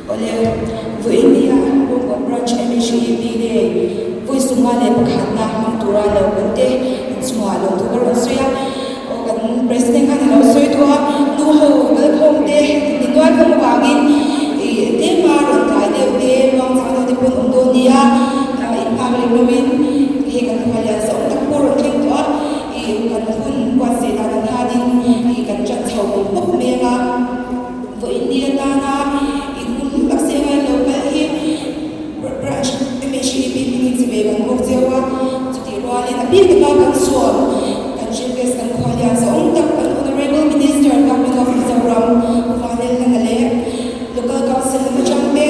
Awle, vawiin nia Bawngkawn Branch MHEP Day vawi sumnga leh pakhatna hmang tura lo kal te inchungah lo thu ka rawn sawi a. Aw kan President khan a lo sawi duh a, nu ho kalkhawm te in ti nual hlawm avangin ih tlema rawn tlai deuh te ruang chang deuh te pawh an awm dawn nia, in nghak lem lovin hei kan khua lian zawng tak pawh rawn thleng tawh a, ih kan hun buatsaih dan ang hianin ih kan ṭan chho bawk bawk mai ang a. Vawiin ni atana in hun hlu tak seng a lo kal hi Branch MHEP hmingin chivei kan bawk cheu a, chutih rualin a bik taka kan sawm kan Chief Guest kan khua lian zawng tak kan Honourable Minister Government of Mizoram Pu Vanelhlana leh Local Council lam atang te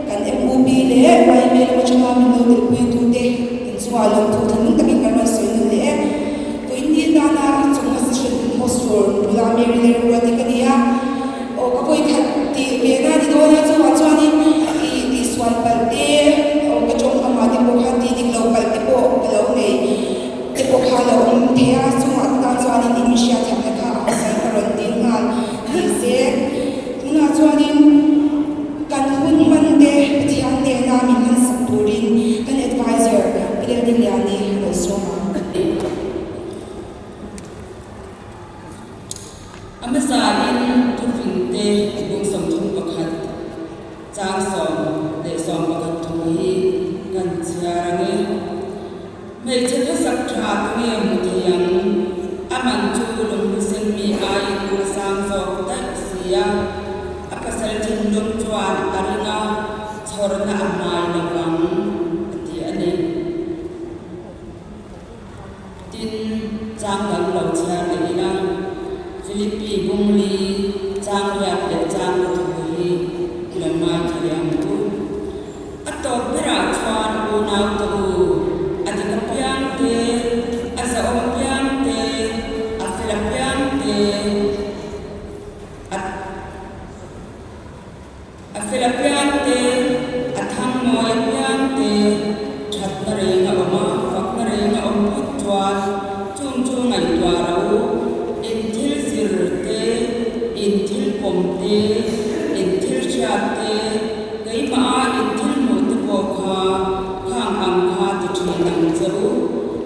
kan MUP leh yma lam atanga min lo telpuitute inchungah lawmthu thinlung takin kan rawn sawi nawn leh e. Vawiin ni atana chunga session hun host tur nula Mary leh Remruati ka ni a, aw ka vawi khat tih ve na ni dawn a, chuvang chuanin ih tihsual palh te, aw ka tawngkam ah te pawh khan tih dik lo palh te pawh ka lo nei te pawh kha a lo awm thei a, chungah te tan chuanin in mihriathiamna kha a hmasa ka rawn dil nghal ni se. Tunah chuanin kan hun hman te Pathian nena min hmansak turin kan advisor Pi Laldingliani a lo sawm ang. A hmasain thufingte bung 31 chang 10 leh 11 thu hi kan chhiar ang e. Hmeichhe thusak tha tu nge hmu thei ang? A man chu lunghusen mi aiin a sang zawk daih si a. A pasal thinlung chuan a ring a, chhawrna a hmai lo vang, a ti a ni. Tin, chang dang lo chhiar leh ila, Philippi bung li chang riat leh chang ka thu hi i lo ngaithla leh ang u. A tawp berah chuan unau te u, a dik apiang te, a zahawm apiang te, a fel apiang te, a A fel apiang te, a thang mawi apiang te, thatna reng a awm a, fakna reng a awm phawt chuan chung chu ngaihtuah ro, in thil zir te, in thil pawm te, in thil hriat te, keimah a in thil hmuh te pawh kha khang ang kha ti thin ang che u.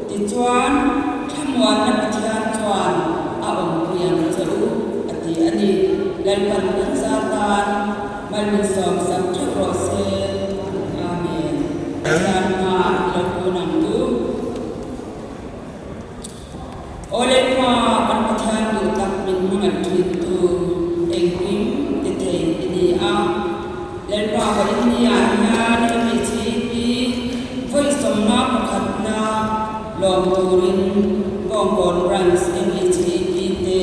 Tichuan, thlamuanna Pathian chuan a awmpui ang che u, a ti a ni. Lalpan kan zar tan malmin sawmsak theuh rawh se. Amen. Pathian hma i lo kun ang u. Aw Lalpa, kan Pathian duh tak min hmangaih thin tu, engkim ti thei i ni a. Lalpa ka India hian MHEP vawi sawmna pakhatna lawm turin Bawngkawn Branch MHEP te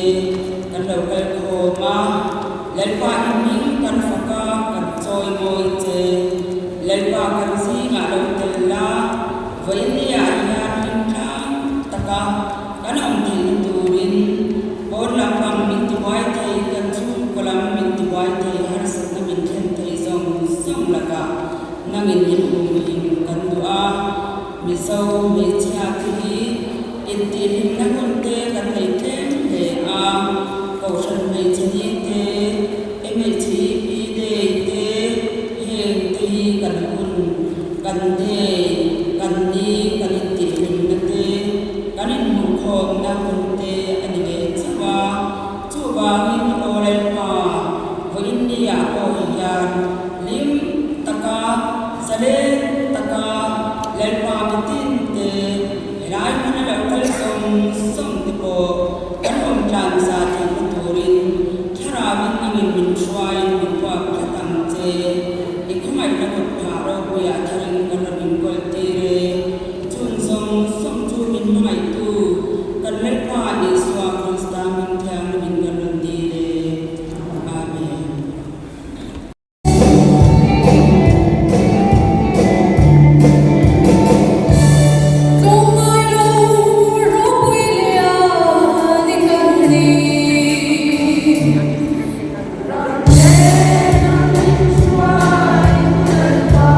kan lo kal khawm a. Lalpa i hming kan fak a, kan chawi mawi che. Lalpa kan zingah lo tel la, vawinia hian hlim tlang taka kan awm theihna turin pawn lampang min tibuai thei, kan chhungkaw lam min tibuai thei, harsatna min thlen thei zawng zawng lakah nangin min humhim kan duh a. Mizo hmeichhia te hi intihhlimna hun te kan nei tlem hle a, Kohhran hmeichhe ni te, MHEP Day te, heng te hi kan hun, kan day, kan ni, kan intihhlimna te, kan inhmuhkhawmna hun te a ni ve chauh a. Chuvangin Aw Lalpa, vawiin niah pawh hian hlim taka, zalen taka Lalpa mitin te, helai hmuna lo kal zawng zawng te pawh kan awm tlan za theihna turin Thlarauin nangin min hruaiin min huap tlat ang che. I khawngaihna kut phah ropuiah tharin kan rawn inkawl tir e. Chung zawng zawng chu min hmangaihtu kan Lalpa Isua Krista hming thianghlimin kan rawn dil e. Amen. Tlawmngai lo ropui lian i kan ni. Ram hnenah min hruai Lalpa.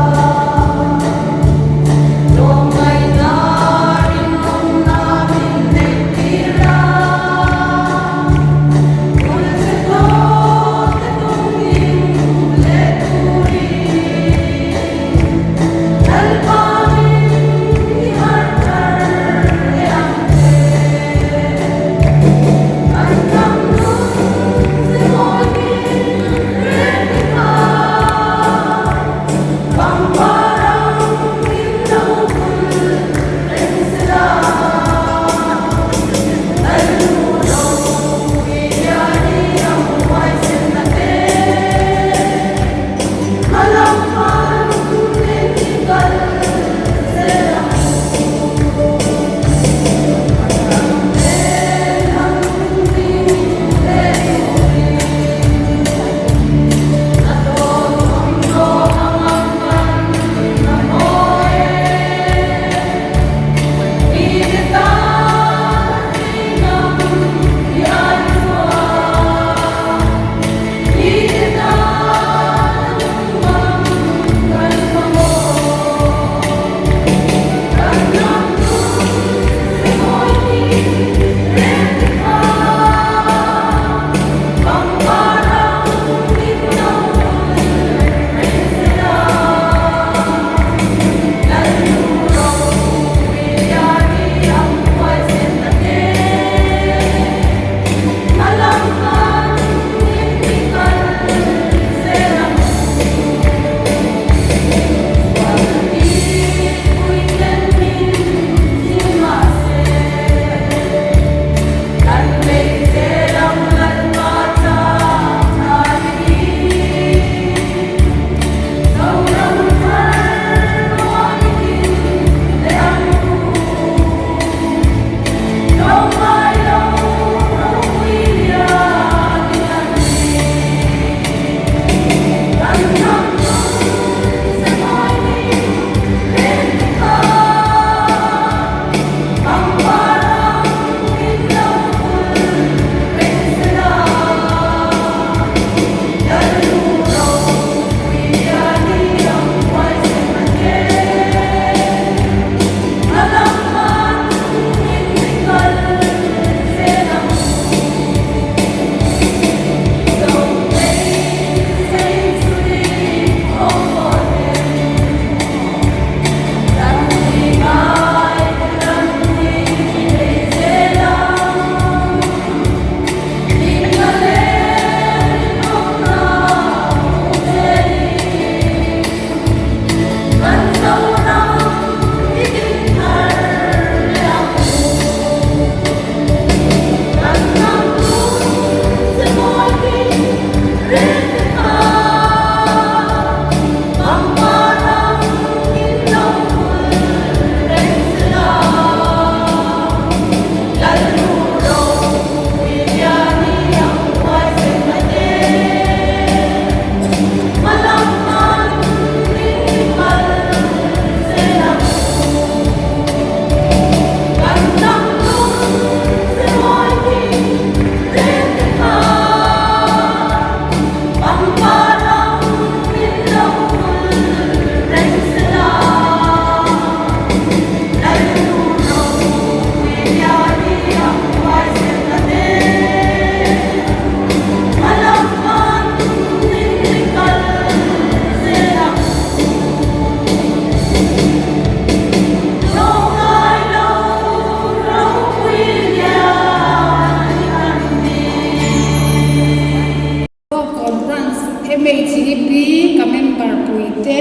MHEP ka member puite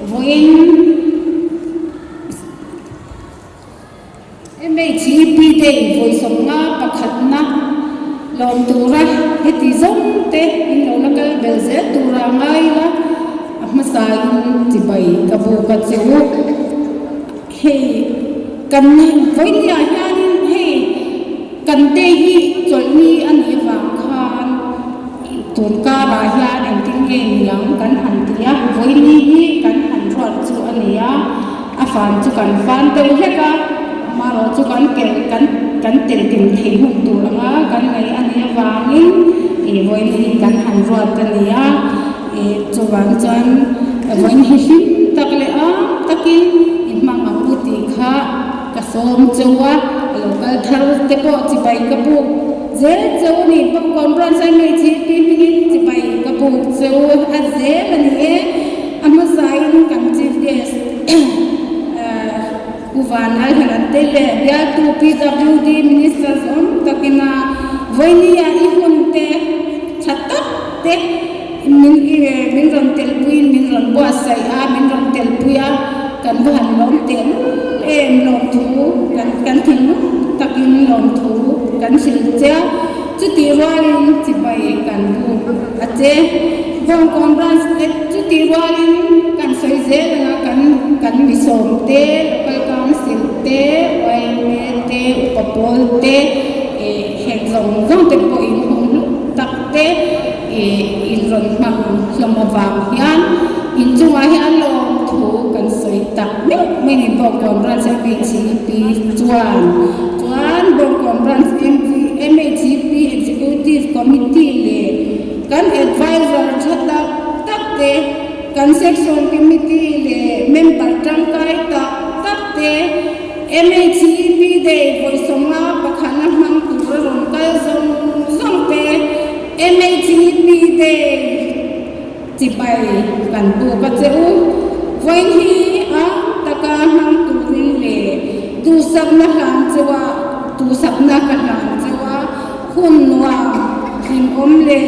vawiin MHEP Day vawi sawmnga pakhatna lawm tura heti zawng te in lo la kal bel zel tura ngai ila a hmasain chibai ka buk a che u. Hei kan vawinia hianin hei kan day hi chawlhni a nih avang khan tun karah hian engtin nge niang kan han ti a, vawini hi kan han ruat chu a ni a, a fan chu kan fan deuh hlek a, amaherawh chu kan kel kan kan tel tin thei hun tur anga kan ngaih a nih avangin ih vawini hi kan han ruat a ni a. Chuvang chuan vawiin hi hlim tak leh am takin i hmang ang u tih kha ka sawm cheu a, a lo kal thar te pawh chibai ka buk zel cheu a ni. Bawngkawn Branch MHP hmingin chibai ka buk cheu a zel a ni e. A hmasain kan Chief Guest Pu Van Alhelan te leh bialtu PWD Minister zawm takina vawinia i hun te tha tak te min min rawn telpuiin min rawn buatsaih a, min rawn telpui a, kan va han lawm teh lul em lawmthu kan kan thinlung takin lawmthu kan hrilh che a, chutih rualin chibai kan buk a che. Bawngkawn Branch te chutih rualin kan sawi zel ang a, kan kan mi sawm te, Local Council te, yma te, Upa Pawl te, heng zawng zawng te pawhin hun hlu tak te in rawn hmang hlawm avang hian inchungah hian lawmthu kan sawi tak meuh mai ni Bawngkawn Branch MHEP chuan chuan Bawngkawn Branch MHEP Executive Committee leh kan Advisor tha tak tak te kan Section Committee leh member tangkai tak tak te MHEP Day vawi sawmnga pakhatna hmang tur a rawn kal zawng zawng te, MHEP Day chibai kan buk a che u. Vawiin hi a taka hmang turin leh duhsakna hlan cheu a, duhsakna ka hlan cheu a, hun nuam, hlimawm leh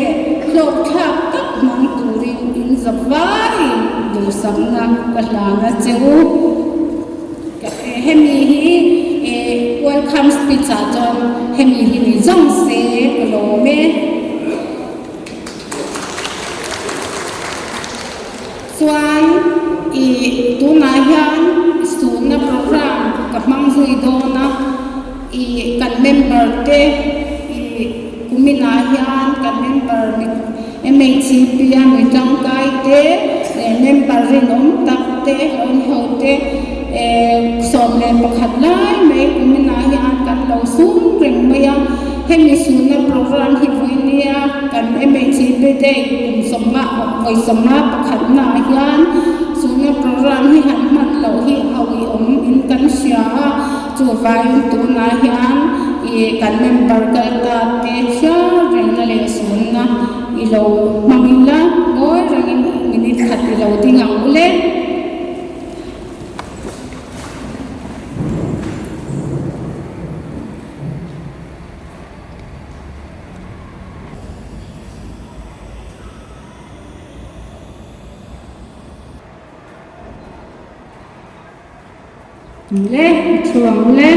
hlawkthlak tak hmang turin in zavai duhsakna ka hlan a che u. Hemi hi welcome speech ah chuan hemi hi ni zawng se ka lawm e. Chuan i tunah hian sunna program ka hmang zui dawn a, i kan member te i kuminah hian kan member MHCP a mi tangkai te leh member rinawm tak te hlawn ho te 11 lai mai kuminah hian kan lo sum reng mai a. Hemi sunna program hi vawinia kan MHCP Day kum sawmnga vawi sawmnga pakhatnaah hian sunna program hi han hman loh hi a uiawm in kan hria a. Chuvangin tunah hian i kan member kal ta te hriat rengna leh sunna i lo hmang ila ngawi rengin minute khat i lo ding ang u le. Le, chhuang le.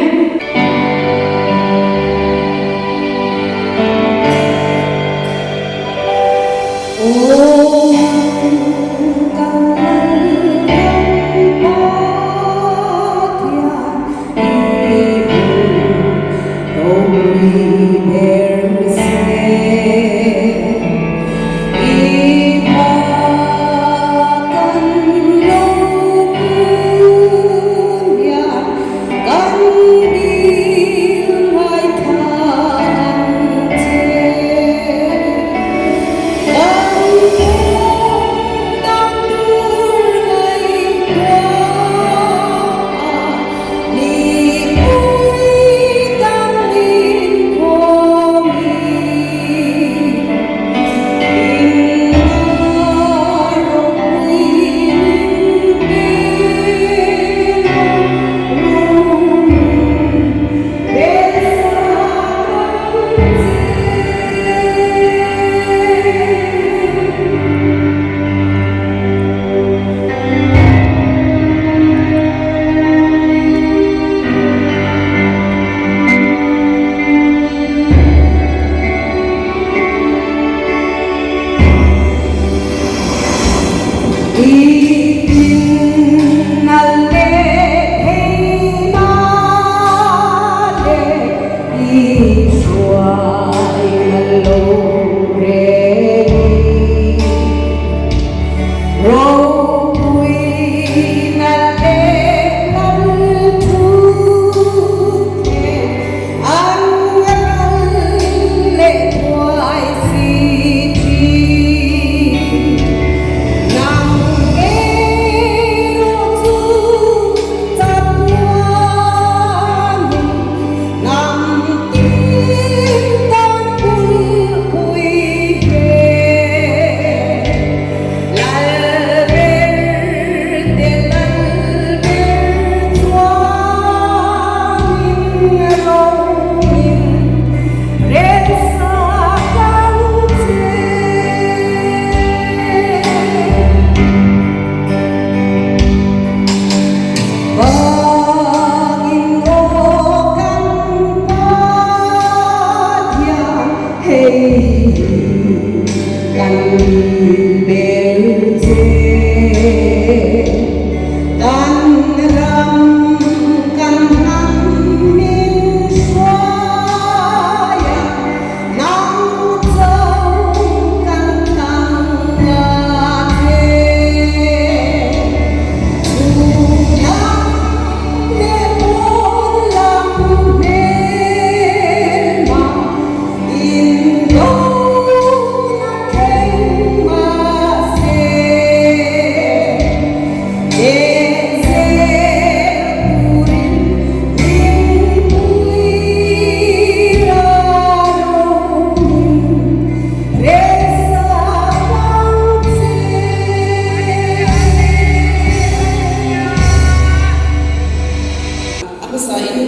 A hmasain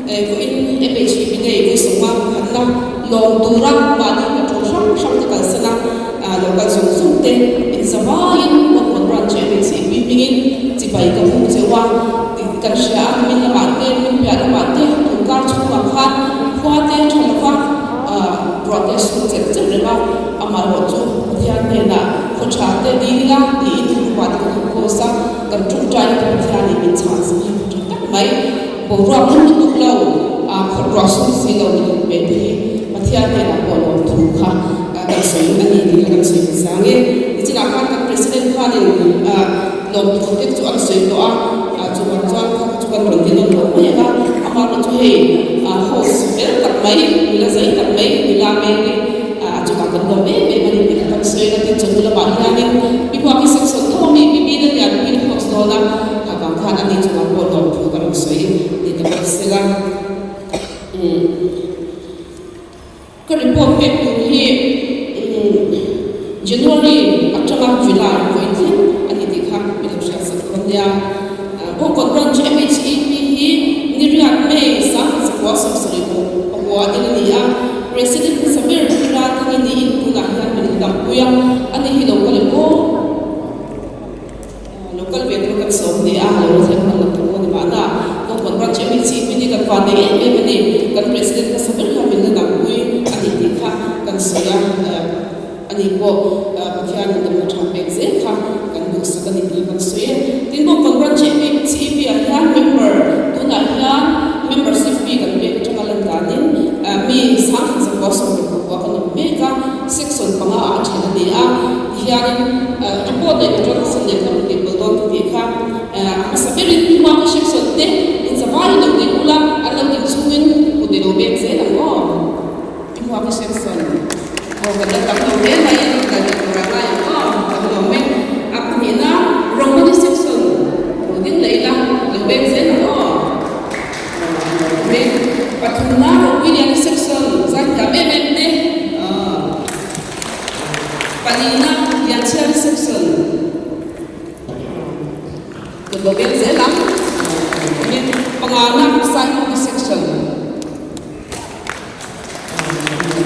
vawiin MHP nei vawi sawma pakhatna lawm tura mahni petrol hrang hrang te kalsan a lo kal zawng zawng te inzavaiin Bawngkawn Branch MHP hmingin chibai ka buk cheu a tih kan hria a, min lamah te min piah lamah te tunkar chhungah khan khua te tha lova ruah te a sum chelh chelh reng a, amaherawh chu Pathian hnenah khaw tha te dil ila tiin thurukah te kan han close a. Kan ṭawngṭaina te Pathianin min chhan sak hi ṭha tak mai. Boruak hmun lutuk lo, khawt ruah sum si lo min han pe te hi Pathian hnenah pawh lawmthu kha kan sawi a ni tih kha kan sawi hmasa nge. Nichinah khan kan President khanin lawmthu te chu an sawi tawh a, chuvang chuan kha chu kan rawn ti nawn lo mai ang a. Amaherawhchu chu hei host fel tak mai, nula zei tak mai, nula Mary, A chungah kan lawm em em a ni tih kha kan sawi a, tin chawhnu lamah hianin pi Huaki Section tho a mi pi Bina lian pui na host dawn a, kha vang khan ani chungah pawh lawm thu ka rawn sawi ni ta bawk se la. Umm ka report pek tur hi umm January atanga July vawiin thleng a ni tih kha min lo hriat sak dawn nia. Bawngkawn Branch MHEP hi Niriat May 1976 pakua a ding a ni a. President hmasa ber Ral Thang-i niin tunah hian min la dampui a, ani hi lo kal em aw? Lo kal ve tur kan sawm ni a, lo la thleng hman lo tur a ni mahna. Bawngkawn Branch MHEP ni kan van nei em em a ni. Kan President hmasa ber kha min la dampui a ni tih kha kan sawi a. Ani pawh Pathianin damna tha pek zel kha kan duhsak a ni tih kan sawi e. Tin bawk kan branch MHEP ah hian member tunah hian membership fee kan pek atanga lan danin mi sangkhat zakua 15 kan awm mek a, section panga ah a then a ni a. Tihianin report leh transaction leh kha rawn tih pawlh dawn ka tih kha a hmasa berin Hmaka section te inzavai lo ding ula an lo ding chungin kut i lo beng zel ang aw. I hmuak i Samson. Aw kan la tam lo hle mai a kal leh tur a ngai ang aw kan lawm e. A pahnihna Romani Samson lo ding leh ila lo beng zel ang aw. Aw an lo awm e. Pathumna Ropuiliani Samson zaithiam em em te. Aw. Palina Lianchhiari Samson. Kan lo beng zel ang. Aw an lo awm e. Pangana Saimawti Section.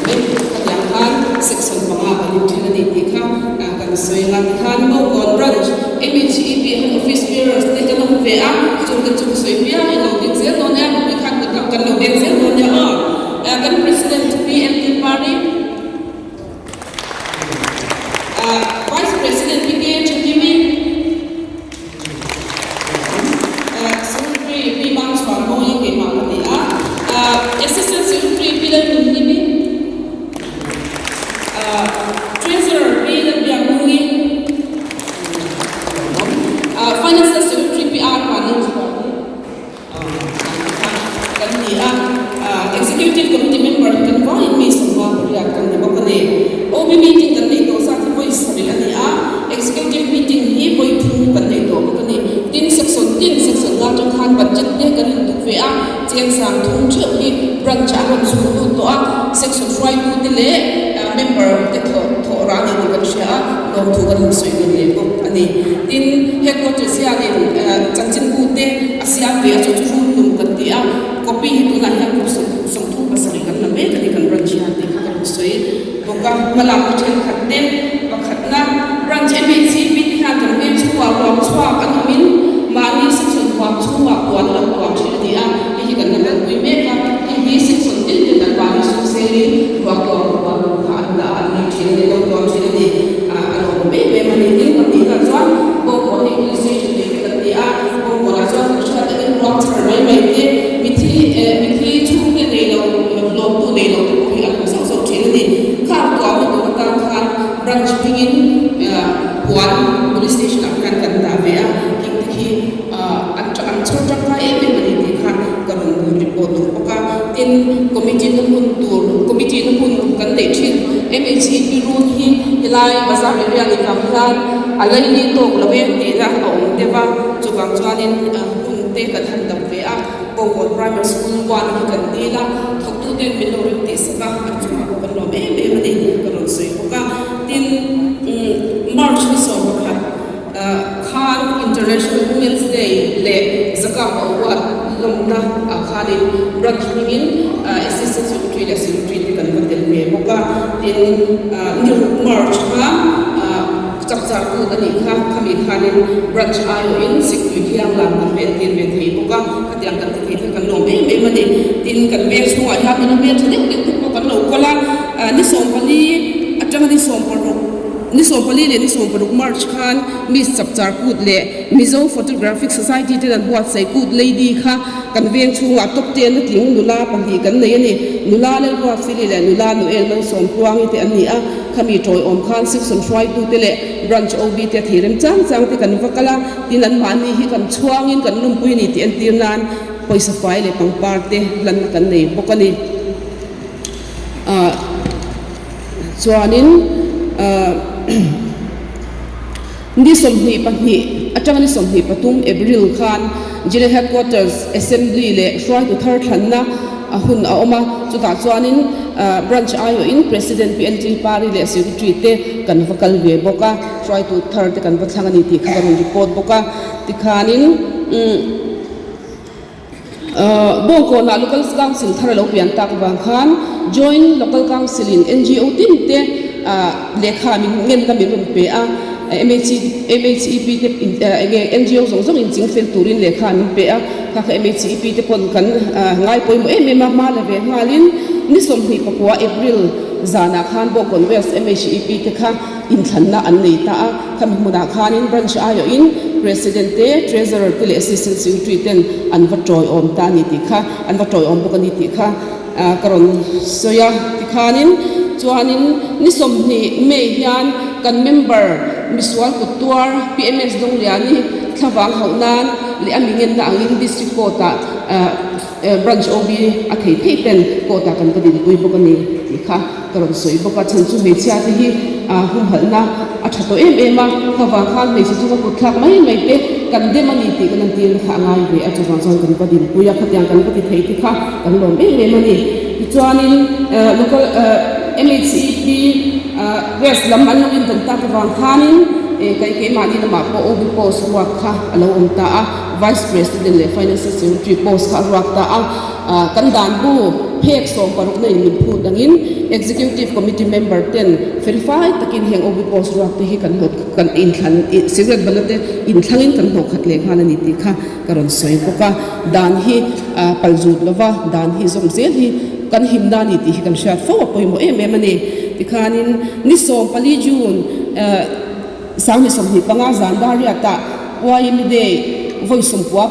Khatiang khan section panga kan inthen a ni tih kha kan sawi ang a. Tikhan Bawngkawn Branch MHEP han office bearers te kan awm ve a, chungte chu ka sawi piang in lo ding zel dawn nia, mipui khan kan lo beng zel dawn nia aw. Kan President Pi MT Pari, Vice President Pi K Thakimi. Executive meeting hi vawi thum kan nei tawh bawk a ni. Tin, section tin section nga atang khan budget te kan intuk ve a, cheng 3000 theuh hi branch ah a rawn chhung lut tawh a, section hruaitu te leh member te thawh thawh rah a ni tih kan hria a, lawmthu kan han sawi nawn leh bawk a ni. Tin, headquarters hianin chanchinbu te a siam ve a, chu chu room lum kan ti a, copy hi tunah hian kum 37 kan la mek a ni kan branch hian tih kha ka rawn sawi. Bawk a, hmalakna thenkhat te pakhatna branch MHCP te hian kan veng chhungah ruam chhuak an awmin mahni section huam chhungah puan lo tuam thin a ni a, hei hi kan la kalpui mek a, hei hi section tin ten an mahni sum selin ruah tuam puan kha an la a, an nei thin a ni, lo tuam thin a ni, a lawmawm em em a ni. Tin, pahnihna chuan Bawngkawn hi police station tih te kan ti a, Bawngkawnah chuan kan hriat takin ruam chhar mai mai te, mithi mithi chhungte nei lo, hlawmtu nei lo te pawh hi an awm zauh zauh thin a ni. Khang tuahna tur atan khan branch hmingin puan police station ah khan kan dah ve a, heng te khi an an chhawr tangkai em em a ni tih kha ka rawn report duh bawk a. Tin, committee na hmun tur, committee na hmun kan neih thin MHEP run hi helai bazar area ni vang hian a laili tawk lo e tihna a awm deuh a, chuvang chuanin hmun te kan han dap ve a. Bawngkawn Primary School one hi kan dil a, thawktuten min lo rem tih sak a, an chungah pawh kan lawm em em a ni tih ka rawn sawi bawk a. Tin, March ni 11 khan International Women's Day leh Zakapa Award lawmna ah khanin branch hmingin Assistant Secretary leh Secretary te kan va tel ve bawk a. Tin, ni ruk March kha Chapchar kut a nih kha, khami khanin branch aiawhin sikpui thiang lam kan ven tir ve thei bawk a, khatiang kan ti thei kha kan lawm em em a ni. Tin, kan veng chhungah hian nula hmel tha deuh deuh te pawh kan lo kawl a, ni 14 atanga ni 16, ni 14 leh ni 16 March khan Miss Chapchar Kut leh Mizo Photographic Society ten an buatsaih Kut Lady kha kan veng chhungah top ten a tling nula pahnih kan nei a ni. Nula Lalruatfili leh nula Noel Malsawmtluangi te an ni a. Khami tawiawm khan section hruaitute leh branch OB te a thei rem chang chang te kan va kal a, tin anmahni hi kan chhuangin kan lumpui a ni tih entir nan pawisa fai leh pangpar te hlanna kan nei bawk a ni. Ahh chuanin ahh ni 22 atanga ni 23 April khan General Headquarters Assembly leh hruaitu thar thlanna a hun a awm a, chutah chuanin branch aiawhin President Pi NT Pari leh Secretary te kan va kal ve bawk a, hruaitu thar te kan va thlang a ni tih kha ka rawn report bawk a, tikhanin Bawngkawnah Local Council thar a lo pian tak avang khan Joint Local Council in NGO tin te lehkha min ngenna min rawn pe a, MHEP te enge NGO zawng zawng in ching fel turin lehkha min pe a, kha kha MHEP te pawn kan ngai pawimawh em em a, hma la ve nghalin ni 29 April zanah khan Bawngkawn West MHEP te kha inthlanna an nei ta a, khami hmunah khanin branch aiawhin President te, Treasurer te leh Assistant Secretary ten an va tawiawm ta a ni tih kha an va tawiawm bawk a ni tih kha ka rawn sawi a. Tikhanin chuanin ni 20 May hian kan member misual kut tuar PMS Dongliani thlavang hauh nan leh a mingenna angin District Court-ah Branch OB a thei thei ten court-ah kan va dinpui bawk a ni tih kha ka rawn sawi bawk a. Chhan chu hmeichhia te hi humhalhna a tha tawh em em a, khavang khan hmeichhe chunga kut thlak mai mai te kan dem a ni tih kan entirna kha a ngai ve a, chuvang chuan kan va dinpui a, khatiang kan va ti thei te kha kan lawm em em a ni. Tichuanin local MHEP West lam an lo indan tak avang khanin keimahni lamah pawh OB post ruak kha a lo awm ta a. Vice President leh Finance Secretary post kha a ruak ta a, kan dan bu phek 16 na in min phut angin Executive Committee member ten felfai takin heng OB post ruak te hi kan hlawt kan inthlan cigarette bala te inthlangin kan hlawh khat leh nghal a ni tih kha ka rawn sawi bawk a, dan hi pal zut lova dan hi zawm zel hi kan himna a ni tih hi kan hriat fo a pawimawh em em a ni. Tikhanin ni 14 June 2025 zan dariatah YMA Day vawi sawmkua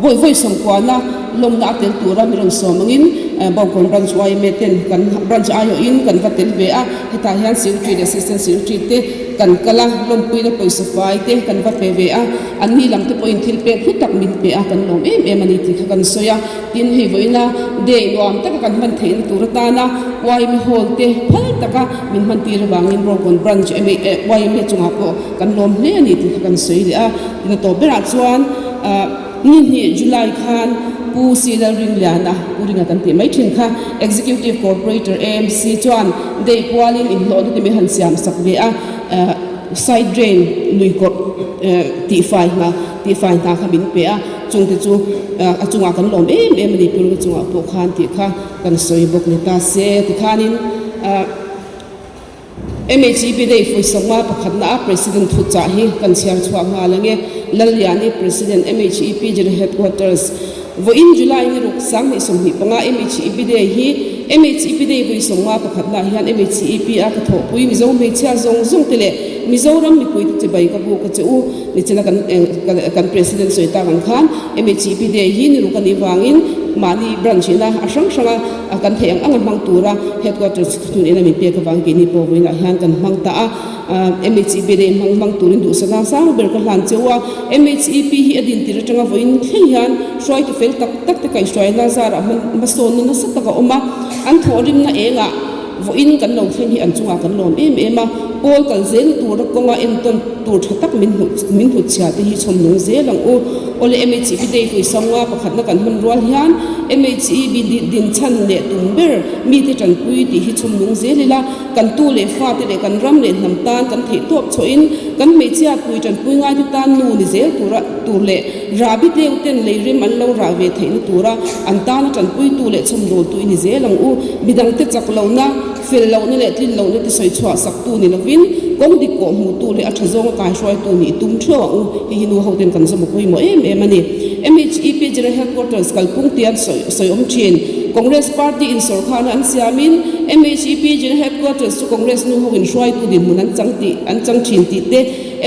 vawi vawi sawmkuana lawmna a tel tura mi rawn sawm angin Bawngkawn Branch yma ten kan branch aiawhin kan va tel ve a, hetah hian Secretary leh Assistant Secretary te kan kal a, lawmpuina pawisa fai te kan va pe ve a, anni lam te pawhin thil pek hlu tak min pe a, kan lawm em em a ni tih kha kan sawi a, tin hei vawiina day nuam taka kan hman theihna tur atana yma hall te phal taka min hman tir avangin Bawngkawn Branch yma chungah pawh kan lawm hle a ni tih kha kan sawi leh a, tin a tawp berah chuan ah. Ni hnih July khan Pu C Lalringliana, Pu Ringa kan tih mai thin kha, Executive Corporator AMC chuan day pualin inhlawhna te min han siam sak ve a, side drain lui kawrh tihfai hna tihfai hna kha min pe a, chungte chu a chungah kan lawm em em a ni, Pu Ringa chungah pawh khan tih kha kan sawi bawk ni ta se tikhanin. MHEP Day Fuisawma pakhatna a President thuchah hi kan chhiar chhuak nghal ang e. Lalliani President MHEP General Headquarters Vawiin July ni ruk 2025 MHEP Day hi MHEP Day Fuisawma pakhatna hian MHEP a ka thawhpui Mizo hmeichhia zawng zawng te leh Mizoram mipui te chibai ka buk a che u. Nichina kan kan President sawi tak ang khan MHEP Day hi ni ruk a nih vangin mahni branch ina a hrang hranga a kan theih ang ang a hmang tura Headquarters Thun ina min pek avang keini pawh vawiinah hian kan hmang ta a, MHEP day hmang hmang turin duhsakna sang ber ka hlan cheu a, MHEP hi a din tir atanga vawiin thleng hian hruaitu fel tak tak te kaihhruaina zarah hmasawnna nasa tak a awm a, an thawhrimna engah vawiin kan lo thleng hi an chungah kan lawm em em a, pawl kal zelna tura kawnga entawn tur tha tak min min hnutchhia te hi chhawm nung zel ang u. Awle MHEP day vawisanga pakhatna kan hman rual hian MHEP din chhan leh tum ber Mite tanpui tih hi chhum nung zel ila, kan tu leh fate leh kan ram leh hnam tan kan theih tawp chhuahin kan hmeichhia pui tanpui ngaite tan nu ni zel tura tur leh rahbi tleu ten leirem an lo rah ve theihna tura an tana tanpuitu leh chhawmdawltu i ni zel ang u. Midangte chak lohna, fel lohna leh tlin lohna te sawi chhuah saktu ni lovin kawng dik kawh hmuhtu leh a tha zawnga kaihruaitu nih tum theuh ang u. Hei hi nu hoten kan zawm a pawimawh em em a ni. MHEP General Headquarters kalphung tian sawi awm thin. Congress Party in sawrkharna an siamin MHEP General Headquarters chu Congress nu ho in hruaitu dinhmun an chang tih an chang thin tih te,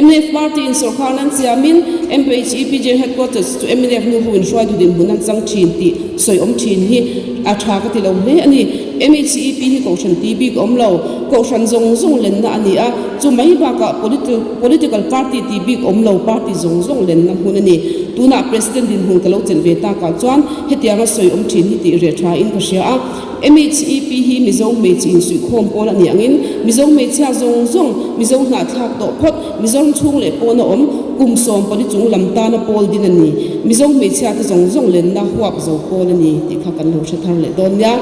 mnf Party in sawrkharna an siamin MHEP General Headquarters chu mnf nu ho in hruaitu dinhmun an chang thin tih sawi awm thin hi a tha ka ti lo hle a ni. MHEP hi kohhran tih bik a awm lo, kohhran zawng zawng lenna a ni a, chu mai bakah political party tih bik awm lo party zawng zawng lenna hmun a ni. Tunah President dinhmun ka lo chelh ve takah chuan Hetianga sawi awm thin hi tih reh tha in ka hria a, MHEP hi Mizo hmeichhe insuihkhawm pawl a nih angin Mizo hmeichhia zawng zawng, Mizo hnahthlak tawh phawt, Mizoram chhung leh pawn a awm, kum 14 chung lam tana pawl din a ni. Mizo hmeichhia te zawng zawng lenna huap zo pawl a ni tih kha kan lo hre thar leh dawn nia.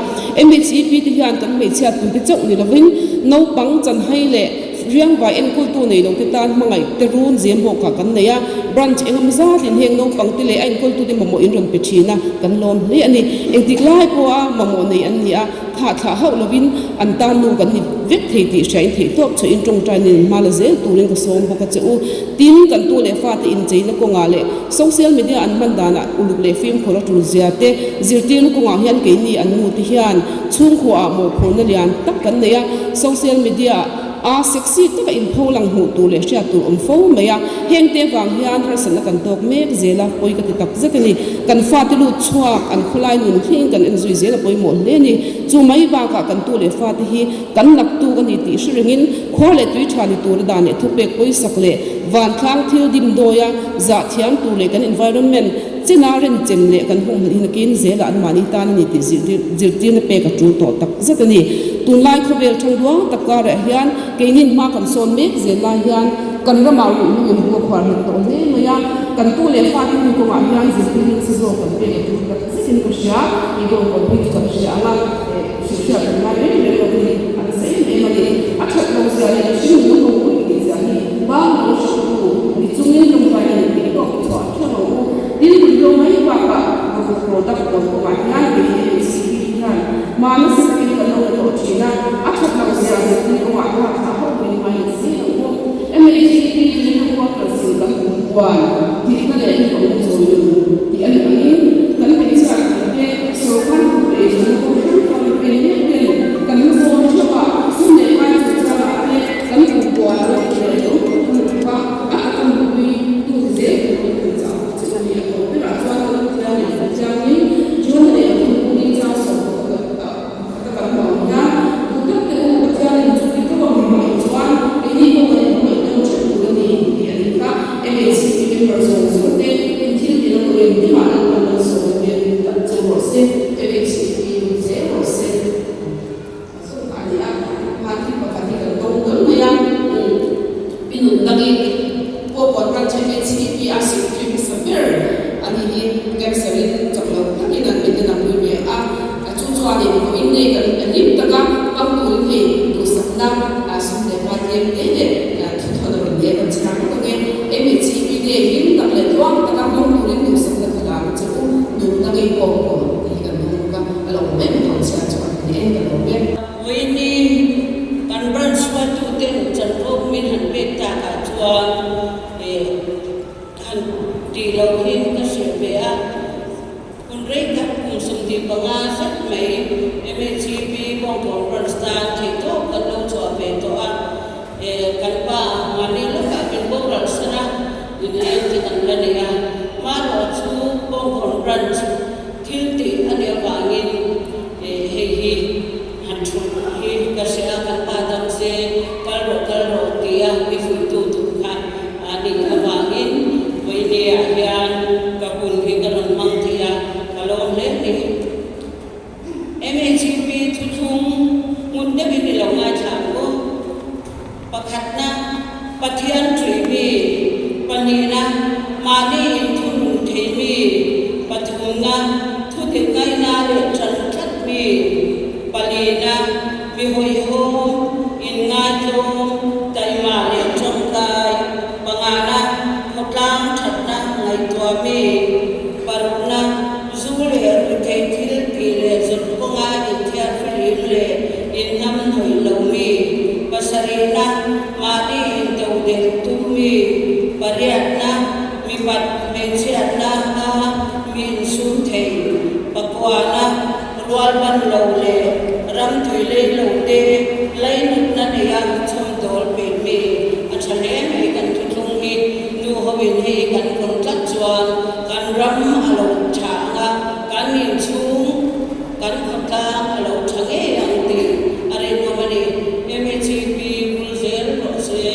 MHEP te hian kan hmeichhia tuite chauh ni lovin naupang chanhai leh Riangvai enkawltu nei lo te tan hmangaih te run zem bawkah kan nei a, branch engemaw zatin heng naupang te leh a enkawltute mamawh in rawn pe thin a, kan lawm hle a ni. Engtik lai pawha mamawh nei an ni a, thah thlah hauh lovin an tan nu kan ni vek thei tih hria in theih tawp chhuah in tawngtai nen hma la zel turin ka sawm bawk a che u. Tin, kan tu leh fate incheina kawngah leh social media an hman danah uluk leh fimkhur a tul zia te zirtirna kawngah hian keini an nu te hian chhungkhuaah mawhphurhna lian tak kan nei a, social media A sexy taka inpho lang hmuh tur leh hriat tur awm fo mai a, hengte vang hian harsatna kan tawk mek zel a, pawi ka ti tak zet a ni. Kan fate lut chhuak an khawlai nun thlengin kan enzui zel a pawimawh hle a ni. Chu mai bakah kan tu leh fate hi kan naktuk a ni tih hre rengin khua leh tui tha ni tura dan leh thupek pawisak leh vantlang thil dimdawia zah thiam tur leh kan environment chena renchem leh kan humhalh hi nakin zelah anmahni tan a ni tih zirtirna pek a tul tawh tak zet a ni. Tunlai khawvel thang duang tak karah hian keinin hma kan sawn mek zel lai hian kan ramah ruhlung in bua khuar nghet tawh hle mai a, kan tu leh fate hun kawngah hian zirtirna nasa zawk kan pek a tul tak zetin ka hria. I dawr kawng phei chu kan hria ang a, hrilhhriat kan ngai reng reng lo a ni, a nasa em em a ni. A that lo zia leh mihring nuna ho pawh tih zia hi bang lo hrilhtu ni chungin tawngtai a ni tih tawk chhuah theuh ang u. Tin, ruihhlo mai bakah vawkawk product dawr kawngah hian kei MHCP hian hma nasa takin kan lo la tawh thin a, a that loh zia zirtir kawngah hian thlah hauh mai ngai lo zel ang u. MHCP General Quarters in kan kum huan dikna leh rinawmna chawi nun tih a nih angin kan hmeichhia tute sorkar hnathawk leh eizawnna kawng hrang hrang a pen mek ten kan hmazawn theuh a, sum leh pai chungchangah te kan kum huan a lo ti leh lo tak a ni bawk a, a taka nupui tu ti zel turin kan chah bawk che a ni. A tawp berah chuan kan Pathian leh Pathianin Jonah leh a thupui chang sawm bawk a. kal zawng zawng te, in thil tih na tur engkimah Lalpan malsawmna pek tak che rawh se, MHCP lut zel rawh se. A zawng a ni a, mahni pakhat hi kan dawng dawn mai a, pi nun dangin pawh pawh tan che MHCP a secretary hmasa ber a nih hi cancer in chak lo takin an mit in a pui ve a, chu chuanin vawiin nei kan hlim taka hmang turin hei duhsakna sum leh hmai tlem te leh thuthawn a rawn leh kan chhiar bawk ang e. MHCP te hlim tak leh tluang taka hmang turin duhsakna ka la ang che u, nun dangin pawh pawh tih hi kan dawng bawk a. A lo awm em tawh chhia chu a ni e, ka lawm e. Vawiini kan branch hruaituten chanvo min han pek takah chuan eh han tih loh hi ka hrilh ve a. Hun rei tak kum 25 zet mai MHCP Bawngkawn branch tan theihtawp kan lo chhuah ve tawh a. Eh kan pa mahni lawkah min boral san a, inleng te kan la nei a. Marawh chu Bawngkawn branch Thil tih a nih avangin hei hi han thulh hi ka hria a, kan pa dam se kal rawh kal rawh tia mi fuihtu tur kha a nih avangin vawinia hian ka hun hi ka rawn hmang thei a, ka lawm hle a ni. MHEP thuthlung ngun deuhin i lo ngaithla ang u. Pakhatna, Pathian ṭui mi. Pahnihna, mahni inthunun thei mi. Pathumna, thudik ngaihna leh ṭan tlat mi. Palina, mi hawihhawm, inngaihtlawm, taima leh ṭawngkai. Pangana, khawtlang ṭhatna ngaihtuah mi. Parukna, zu leh ruihtheih thil tih leh zawrh kawnga inthiarfihlim leh inhnamhnawih lo mi. Pasarihna, mahni intodelh tum mi. Pariatna, mipat hmeichhiatna a mi insum thei. Pakuana, rualban lo leh ramtui lei lo te lainatna neia chhawmdawl peih mi. A tha hle mai kan thuthlung hi nu hoin hei kan vawn tlat chuan kan ram a lo tha ang a, kan inchhung kan khawtlang a lo tha ngei ang tih a rinawm a ni. MHEP bul zel rawh se.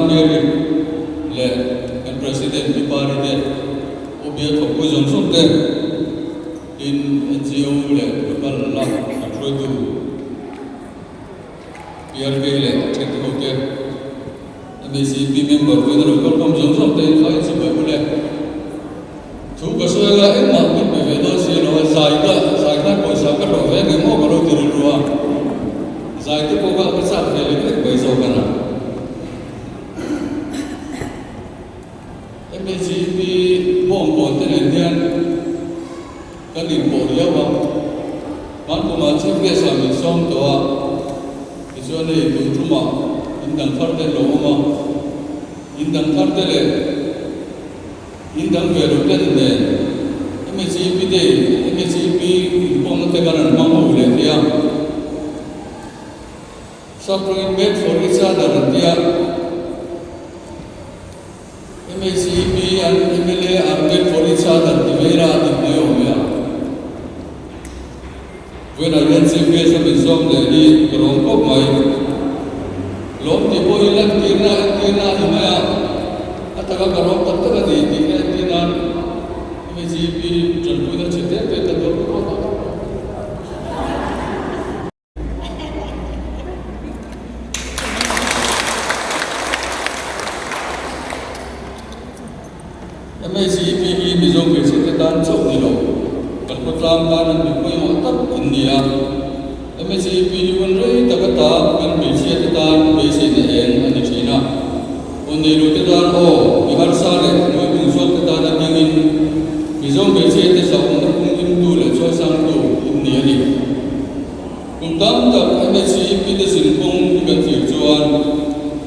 Mary leh kan President Pi Pari te, U Bia thawkpui zawng zawng te, tin NGO leh local la kan hruaitu PRK leh a thente ho te, MACP member te lo kalkhawm zawng zawng te in kha in chibai u le. Thu ka sawi anga engmah min pe ve dawn si lo a, zai ka zai khan pawisa ka hlawh ve ngei maw ka lo ti rilru a, zai te pawh kha ka chak ve lek lek mai zawk a na. MHEP bawngkawn te nen hian kan inpawh riau a, Hmankumah Chief Guest ah min sawm tawh a, tichuan hei tun tumah in dang thar te an lo awm a, in dang thar te leh In dang ve lo ten nen MHEP te in MHEP inkhawmna te kan an hmang ho leh thei a. Saptawngin made for each other an tia. MHEP an mla are made for each other ti ve ila a dik mai awm e a. Vawiinah hian Chief Guest a min sawm leh hi ka lawm khawp mai. Lawm tih pawh hi lantirna entirna a ni mai a, a taka ka lawm tak tak a ni tih kha entir nan MHEP tanpuina chhe tek tek ka dawn bawk a. MHEP hi Mizo hmeichhe te tan chauh ni lo, kan khawtlang tan an mi pawimawh tak an ni a. MHEP hi hun rei tak ata kan hmeichhia te tan beiseina eng a ni thin a. Aw neilu te tan aw, mi harsa leh hnuai bung zawk te tan a dingin Mizo hmeichhia te zahawmna pumhimtu leh chawisangtu in ni a ni. Kum tam tak MHEP te zinkawng hi kan thlir chuan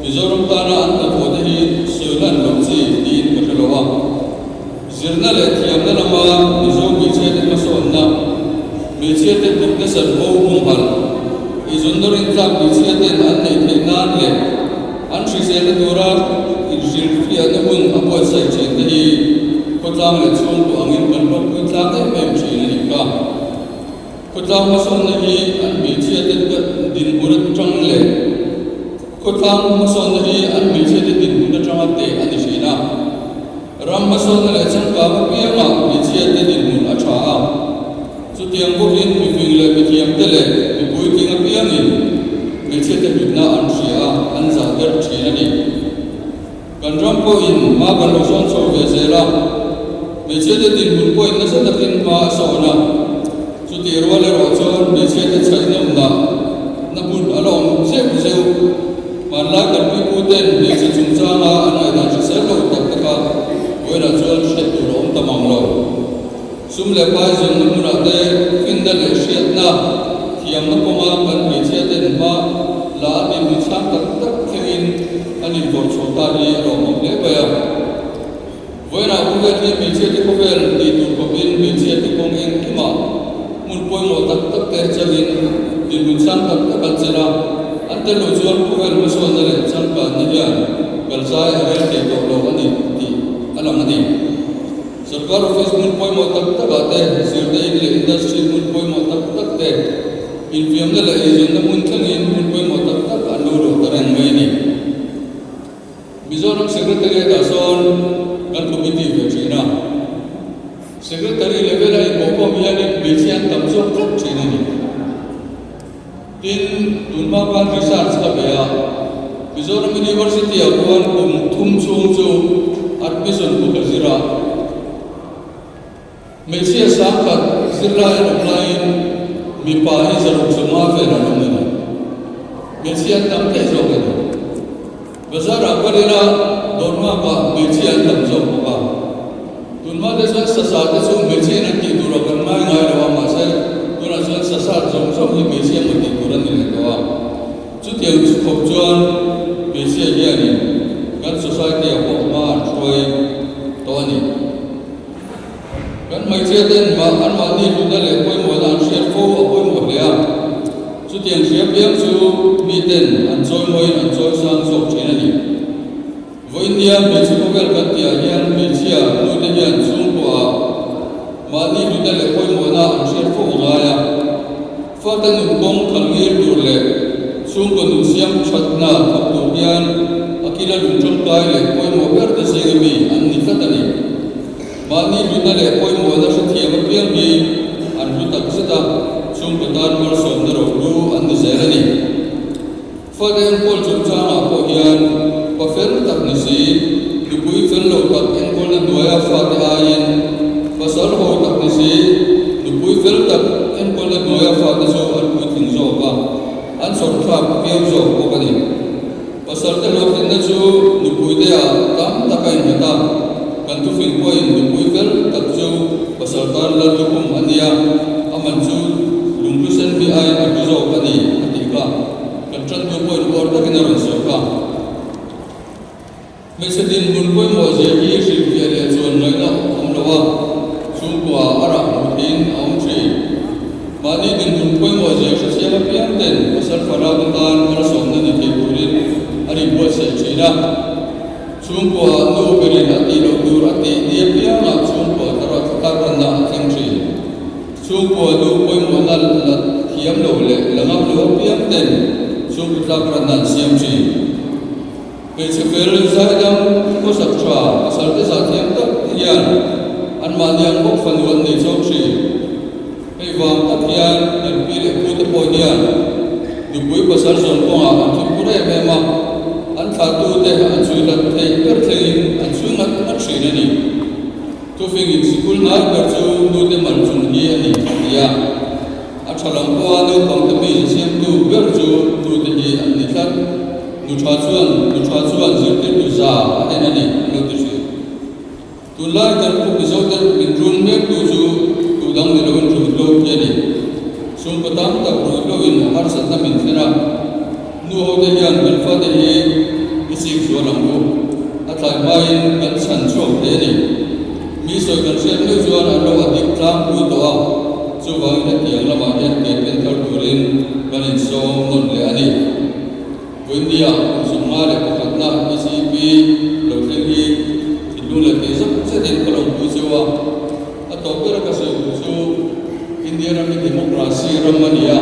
Mizoram tana an hnathawh te hi sawi hlan loh chi tiin ka hre lo a. Zirna leh thiamna lama Mizo hmeichhia te hmasawnna, hmeichhia te dikna sanho humhalh, eizawnna rintlak hmeichhia ten an neih theih nan leh an hriselna tura inhrilhfiahna hun a buatsaih thin te hi khawtlang leh chhungkaw angin kan hlawkpui tlak em em thin a nih kha. Khawtlang hmasawnna hi an hmeichhiate dinhmun atang leh khawtlang hmasawnna hi an hmeichhiate dinhmun atanga teh a ni thin a. Ram hmasawnna leh changkang apiangah hmeichhiate dinhmun a tha a. Chutiang bawkin mifing leh mithiamte leh mipuitling apiangin hmeichhiate hlutna an hria a, an zah ber thin a ni. Kan ram pawhin hma kan lo sawn chho ve zel a, hmeichhiate dinhmun pawhin nasa takin hma a sawn a, chutih rual erawh chuan hmeichhiate chhaih nawmna na hmun a la awm zeuh zeuh. Hmanlai kan pipu ten hmeichhe chungchanga an ngaihdan hrisel lo tak tak a, vawiinah chuan hriat tur a awm ta mang lo. Sum leh pai zawnna hmunah te finna leh hriatna thiamna kawnga kan hmeichhiaten hma la an inhmu chhang tak tak thlengin an invawrh chho ta hi a lawmawm hle mai a. Vawiinah khawvel hi hmeichhiate khawvel tih tur khawpin hmeichhiate kawng engkimah hmun pawimawh tak tak te changin dinhmun chhang tak tak an chelh a, an tel loh chuan khawvel hmasawnna leh changkanna hian kalzai a rel thei tawh lo a ni tih a lang a ni. Sorkar office hmun pawimawh tak takah te, zirna in leh industry hmun pawimawh tak tak te, infiamna leh eizawnna hmun thlengin hmun pawimawh tak tak an lo luh ta reng mai a ni. Mizoram Secretariat-ah sawn kan committee ve thin a, Secretary level-a inpawhkhawm hianin hmeichhia an tam zawk tlat thin a ni. Tin, tunhma khan research ka bei a, Mizoram University-ah khuan kum thum chhung chu admission bu ka zir a. Hmeichhia sangkhat zirlai an awm laiin mipa hi zaruk zawma vel an awm a ni. Hmeichhia an tam theih zawk a ni. Bazar-ah kal ila dawrhmakah hmeichhia an tam zawk bawk a. Tunhma te chuan sasa te chu hmeichhiain an tih turah kan ngai ngai lo a, mahse tunah chuan sasa zawng zawng hi hmeichhia maw tih tur an ni leh tawh a. Chutiang chu khawp chuan hmeichhia hianin kan society-ah pawh hma an hruai tawh a ni. Kan hmeichhia ten mah anmahni hlutna leh pawimawhna an hriat fo a pawimawh hle a. Chutiang hria piang chu miten an chawimawiin an chawisang zawk thin a ni. Vawiin nia hmeichhe khawvel kan tihah hian hmeichhia nute hian chhungkuaah mahni hlutna leh pawimawhna an hriat fo a ngai a. Fate nun kawng khalh ngir tur leh chhungkaw nun siam thatna thawk tur hian a kila lung tangkai. Mahni hlutna leh pawimawhna hrethiam apiang hi an hlu tak zet a, chhungkaw tan malsawmna rohlu an ni zel a ni. Fate enkawl chungchangah pawh hian pa fel tak ni si, nupui fel lo tak enkawlna hnuaia fate aiin pasal ho tak ni si, nupui fel tak enkawlna hnuaia fate chu an puitling zawk a, an chhawrthlak viau zawk bawk a ni. Pasal te hlawhtlinna chu nupui te ah tam tak a innghat a, kan thufing pawhin nupui fel tak chu pasal tan lal lukhum a nia, a man chu lunghlu sen mi aiin a hlu zawk a ni a tih kha kan tantu pawhin uar takin a rawn sawi kha. Hmeichhe dinhmun pawimawh zia hi hrilhfiah leh chuan ngaihna awm lo a, chhungkua a rah hmuh theihin a awm thin. Mahni dinhmun pawimawh zia hre siam apiang ten pasal farau te tan malsawmna ni thei turin a ri buatsaih thin a. Chhungkua nu berin a tih loh tur a tih ni apiangah chhungkua thlarau ranna a thleng thin. Chhungkua nu pawimawhna la thiam lo leh la ngam lo apiang ten chhungkaw tlak ranna an siam thin. Hmeichhe fel zaidam khawsak tha pasal te zah thiam tak te hian anmahni ang bawk fanu an nei chawk thin. Hei vang tak hian kan pi leh pu te pawh hian nupui pasal zawng kawngah an thunpur em em a, an thlahtu te an chhui hlat theih ber thlengin an chhui ngat ngat thin a ni. Thufingin sikul ngai ber chu nute mal chung hi a ni a ti a. A tha lam pawha naupangte mi siamtu ber chu nute hi an ni tlat. Nu tha chuan nu tha chuan zirtirtu za a en a ni an lo ti thin. Tunlai kan khup Mizote min run mektu chu tu dang ni loin ruihhlo hi a ni. Chhungkaw tam tak ruihhloin a harsatna min thlen a, nu hote hian kan fate hi i chik zual ang u. A tlai hmain kan chhan chhuak thei a ni. Mi sawi kan hriat meuh chuan an lo a dik tlangpui tawh a, chuvangin hetiang lamah hian ke pen thar turin kan insawm nawn leh a ni. Vawiindia kum 51na ECP lo thleng hi thinlung leh tih zet zetin ka lo pui cheu a, a tawp bera ka sawi duh chu India ram hi democracy ram a ni a,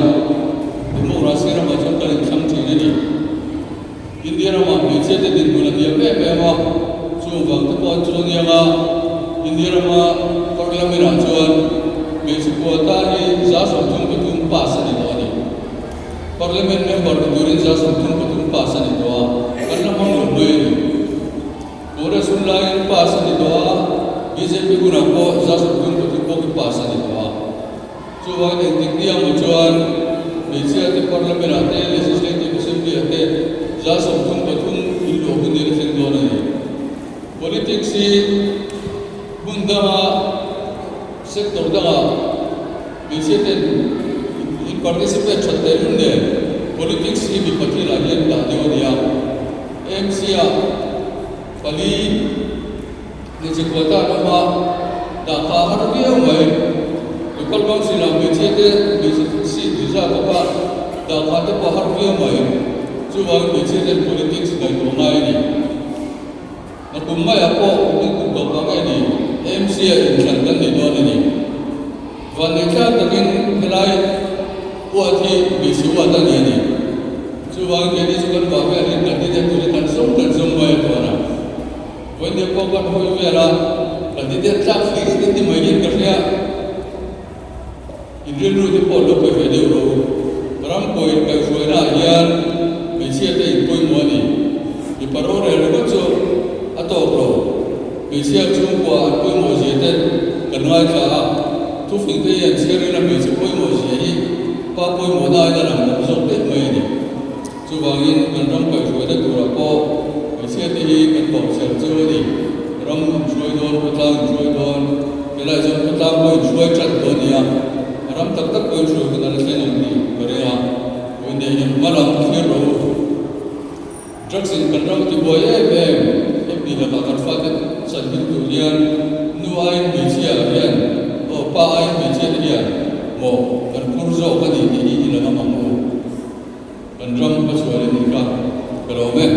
democracy ramah chuan kan inthlang thin a ni. India ramah hmeichhia te dinhmun a hniam em em a, chung vang te pawh an chu aniang a, India rama Parliament ah chuan hmeichhe quota hi 33 pass a ni tawh a ni. Parliament member ni turin 33 pass a ni tawh a, kan la hmang lo mai a ni. Congress hun laiin pass a ni tawh a, bjp hunah pawh 33 bawk hi pass a ni tawh a. Chuvangin engtik ni ang maw chuan hmeichhia te Parliament ah te Legislative Assembly ah te 33 in luah hun hi a thleng dawn a ni. Politics hi hmun danga sector danga hmeichhia ten in participate that leh lul nen politics hi mipa thilah hian dah deuh a ni a. AMC ah pali Hmeichhe quota an awm a, dah kha a har viau mai. Local council ah hmeichhia te hmeichhe seat reserve bawk a, dah kha te pawh a har viau mai. Chuvangin hmeichhia ten politics ngaihtuah ngai a ni. A kum maiah pawh min kum tawp vang nge ni, AMC ah inthlan kan nei dawn a ni. Vanneihtlak takin helai uat hi hmeichhe uat a ni a ni. Chuvangin keini chu kan vah vel hian candidate turin kan zawng kan zawng mai a tuan a. Vawiin pawh kan hawi vel a, candidate tlak hlir in ti mai hian ka hria. In rilru te pawh lo pe ve deuh rawh u. Ram pawhin kaihhruaina ah hian hmeichhia te in pawimawh a ni. Mipa rorel ringawt chu a tawk lo. Hmeichhia chhungkua an pawimawh zia te kan ngaithla a, thufing te hi an chhiar ila hmeichhe pawimawh zia hi pa pawimawhna aiin a lang tam zawk daih mai a ni. Chuvangin kan ram kaihhruaina turah pawh hmeichhia te hi kan bawhchher cheu a ni. Ram in hruai dawn, khawtlang in hruai dawn, helai chuan khawtlang pawh in hruai ṭan dawn a nia. A ram tak tak pawh in hruai hun a la thleng ang tih ka ring a. Vawiin hian hma lam thlir rawh u. Drugs in kan ram a tibuai em em, hemi lakah kan fate chan him tur hian nu aiin hmeichhia hian aw pa aiin hmeichhia te hian maw kan phur zawk a ni tih hi i la ngam ang u. Kan ram hmachhuan a nih kha ka lawm e.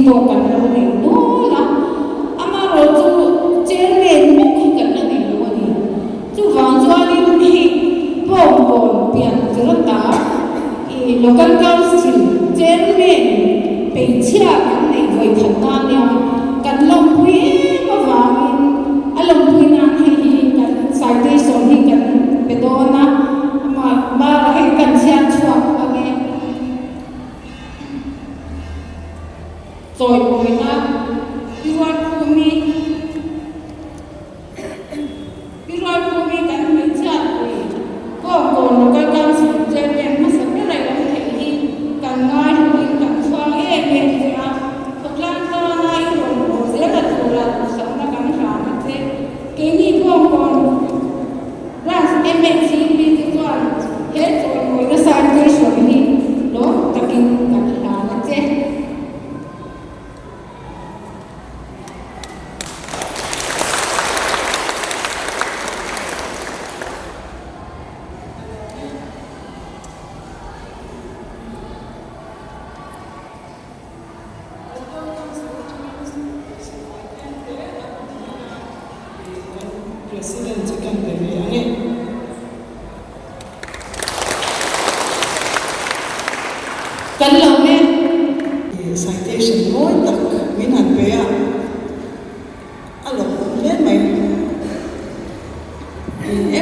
pawh kan lo nei nual a, amaherawhchu chairman meuh hi kan la nei lo a ni. Chuvang chuanin hei Bawngkawn pian tirata i Local Council Chairman hmeichhia kan neih vawi khat ta nia, kan lawmpui em avangin a lawmpui nan hei hi kan citation hi kan pe dawn a, amah hei kan chhiar chhuak ang e. Chawimawina i rualkhumi. Pi Rualkhumi kan hmeichhiatpui Bawngkawn Local Council Chairman hmasa ber a awm theih hi kan ngai hmuhin kan chhuang em em che a, khawtlang tana i rawn haw zel a tura duhsakna kan hlan a che. Keini Bawngkawn Branch MHCP te chuan he chawimawina citation hi lawm takin kan hlan a che. President chu kan pe ve ang e. Kan lo e. Citation mawi tak min han pe a, a lawmawm hle mai.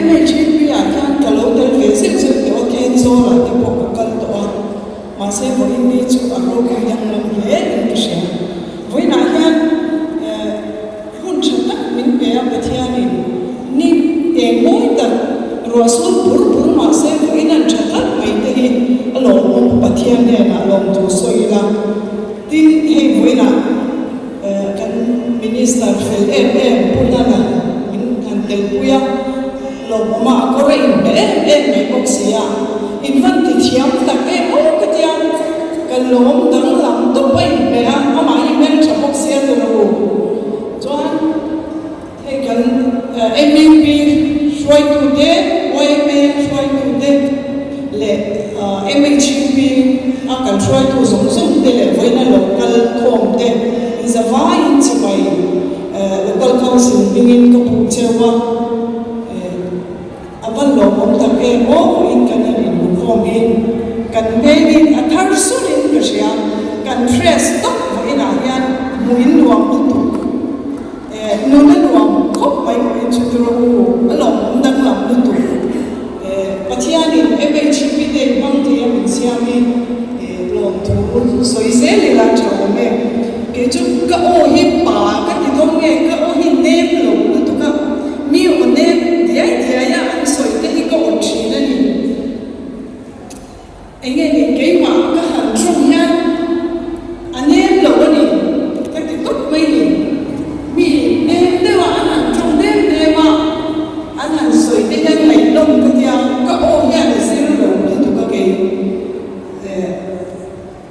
MHAP ah khian ka lo tel ve zeuh zeuh tawh a, Thenzawl ah te pawh ka kal tawh a, mahse vawiin ni chu a ropui danglam hle in ka hria. Vawiinah hian Hun tha tak min pe a Pathianin ni eng mawi tak ruah sur bur bur mahse vawiin an tha tlat mai te hi a lawmawm Pathian hnenah lawmthu sawi ila. Tin, hei vawiinah kan Minister fel em em Pu Hlana min han telpui a, lawmawm a a kawr a inhmeh em em mai bawk si a, in van ti thiam tak em aw ka tia, ka lawm danglam tawp a inhmeh a, amah hi hmeltha bawk sia tur a u. Chuan hei kan MUP hruaitute, YMA hruaitute leh MHUP a kan hruaitu zawng zawng te leh vawiina local khawm te inzavaiin chibai Local Council hmingin ka puk cheu a. A va lawmawm tak em aw pawhin kan han inhmukhawm hi kan hmelin a thar surin ka hria, kan fresh tawp vawiinah hian hmuh in nuam lutuk eh nun a nuam khawp mai pawhin chu tur a u a lawmawm danglam lutuk eh Pathianin MHP te in hmang thei a min siam hi eh lawmthu sawi zel ila tha awm e kei chu ka aw hi pa ka ti dawn nge ka aw hi nem lo lutuk a. Mi aw nek diai diai a an sawi te hi ka awt thin a ni. Enge ni keimah ka han tawng hian a nem lo a ni ka ti tawp mai ni. Mi nem deuh a an han tawng dem dem a an han sawi te hian ngaihnawm ka tia ka aw hian a zir lo lutuk a kei eh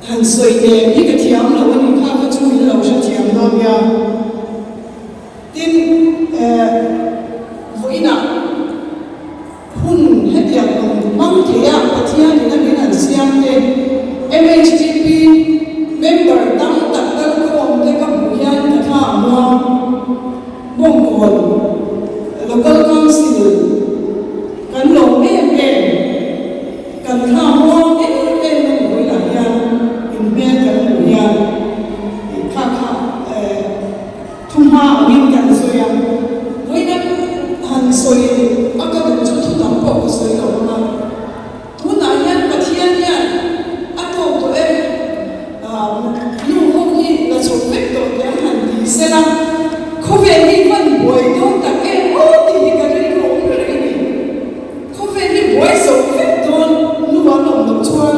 han sawi nem hi ka thiam lo a ni kha kha chu min lo hrethiam dawn nia. Tin, vawiinah hun hetiang awm hmang theia Pathianin a min han siam te, MHTP member tam tak kal khawm te ka hmuh hian ka thla a muang. Bawngkawn Local Council kan lawm em em, kan thla muang em em a ni vawiinah hian inhmel kan hmuh hian kha kha Thuhma angin kan sawi a, vawiina han sawi a ka duh chu thu dang pawh ka sawi lo ang a, tunah hian Pathian hian a tawk tawh e, nu ho hi la chho vek tawh teh ang han ti sel a, khawvel hi van buai dawn tak em aw tih hi ka rilru awm reng a ni. Khawvel hi buai zo vek dawn nu an awm loh chuan.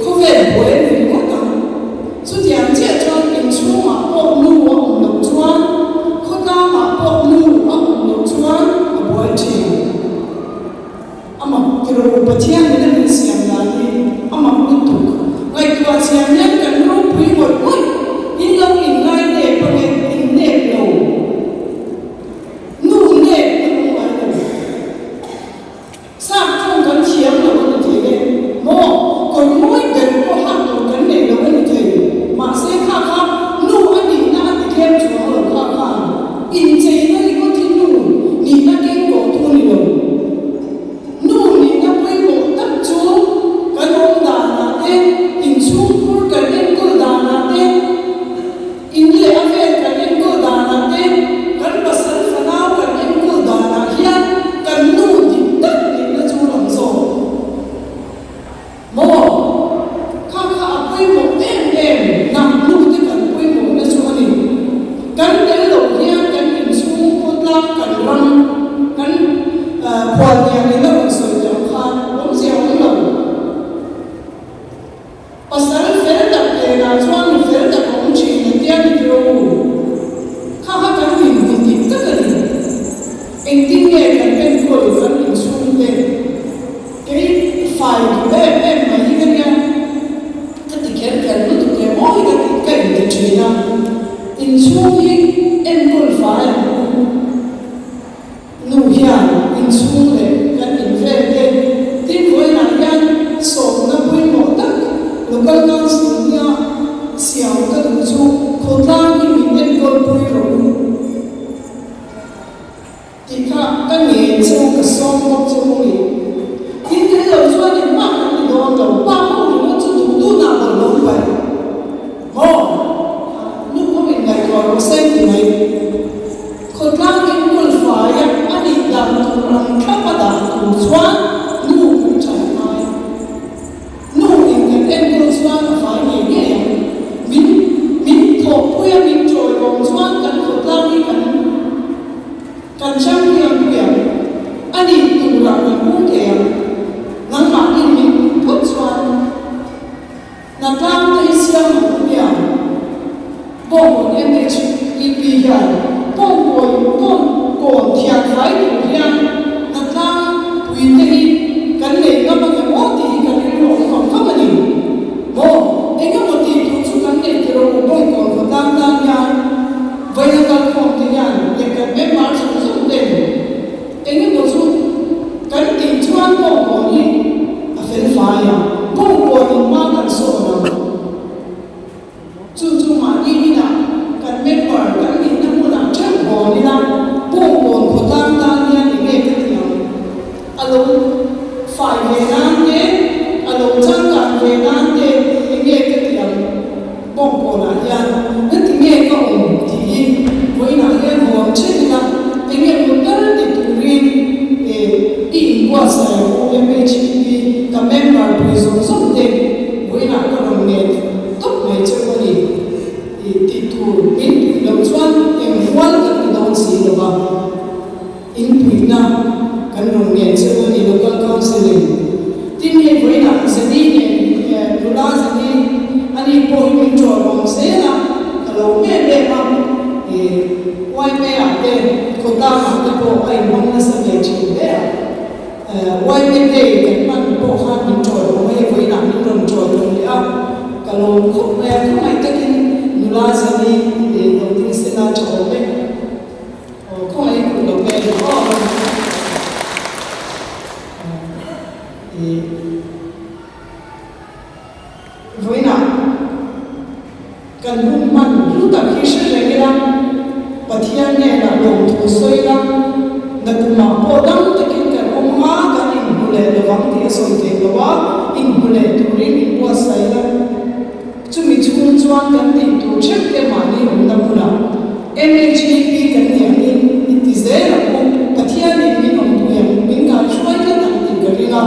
Khawvel buai a ni ringawt ang. Chutiang chiah chuan inchhungah pawh nu a awm loh chuan, khawtlangah pawh nu a awm loh chuan a buai thin. A mak ti rawh u, Pathian in a min siam dan hi a mak lutuk. Ngaihtuah chian hian kan ropui ngawih ngawih, in lo inngai nep ange, innep lo. Nu nep a awm ngai lo. Sap tawng kan thiam lo a ni thei e maw? Kawr mawi ber pawh hak tur kan nei lo a ni. fai duh em em mai hi ka nia. Ka ti kher kher lutuk leh mawi ka tih ka inti thin a, inchhung hi enkawl fai ang u. Nu hian inchhung leh kan invel te tin vawiinah hian sawmna pawimawh tak Local Council nia siam ka duh chu khawtlang hi min enkawl pui rawh u tih kha ka ngen chu ka sawm bawk chu u ni. Tin tel lo chuan engmah kan ni dawn lo, pa ho ringawt chu duh duhnah bawlhhlawh paih maw? Nu ho in ngaihtuah rawh se ti mai. Khawtlang enkawl faia a nih dan tur ang thlap a dah tur chuan nu kan ṭan ngai. Nu in kan enkawl chuan a fai ngei ngei ang. Min min thawhpui a min ṭawiawm chuan kan khawtlang hi kan kan champion pui ang. A nih turah kan hung thei ang. Nangmahni min pui phawt chuan. Hnatlang te hi siam ang u hian Bawngkawn MHEP hian Bawngkawi Bawngkawn thianfai tur hian hnatlang pui te hi kan nei ngam ang em aw tih hi ka rilru awm vang vang a ni. Maw engemaw tih tur chu kan nei tiro u Bawngkawn khawtlang tan hian vawiina kalkhawm te hian leh kan member zawng zawng ten Engemaw chu kan tih chuan bawngkawn hi a fel fai a, bawngkawn in hma kan sawn ang. Chu chu mahni inah kan member kan nihna hmunah theuh hawn ila bawngkawn khawtlang tan hian enge ka ti ang? A lo fai ve nan te, a lo changkan ve nan te enge ka ti ang? Bawngkawnah hian engti nge ka awm tih hi vawiinah hian hawn ṭhen ila, enge maw ber ti turin i inbuatsaih ang u MHEP ka member pui zawng zawng te vawiinah ka rawn ngen tawp mai che u a ni tih tur min puih loh chuan eng hual kan ni dawn si lo va, in puihna kan rawn ngen che u a ni Local Council in. Tin hei vawiinah Zani nen nula Zani ani pawh hi min ṭawr awm zel a, ka lo em em a, YMA ah te khawtlang ah te pawh a inhawng nasa ve ṭhin hle a, YMA Day kan hman pawh khan min ṭawr awm a, hei vawiinah min rawn ṭawr awm leh a, ka lawm khawp mai a, khawngaih takin nula Zani lo ding sela ṭha awm e. Aw khawngaih kut lo ve emaw aw. Vawiinah kan hun hman hlu tak hi hre reng ila, Pathian hnenah lawmthu sawi ila, nakumah pawh dam takin kan awm a, kan inhmu leh lovang tih a sawi theih lo a, inhmu leh turin inbuatsaih ila. Chumi chhung chuan kan tih tur theuh te mahni awmna hmunah MHEP kan nih angin i ti zel ang u, Pathianin min awmpui ang, min ngaihruai tlat ang tih ka ring a.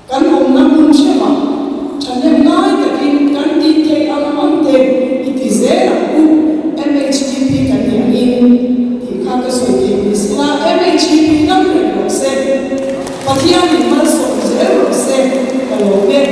Kan awmna hmun theuhah thahnem ngai takin kan tih theih ang ang te i ti zel ang u, MHEP kan nih angin tih kha ka sawi theih ni sela MHEP dam reng rawh se. Pathianin malsawm zel rawh se ka lawm e.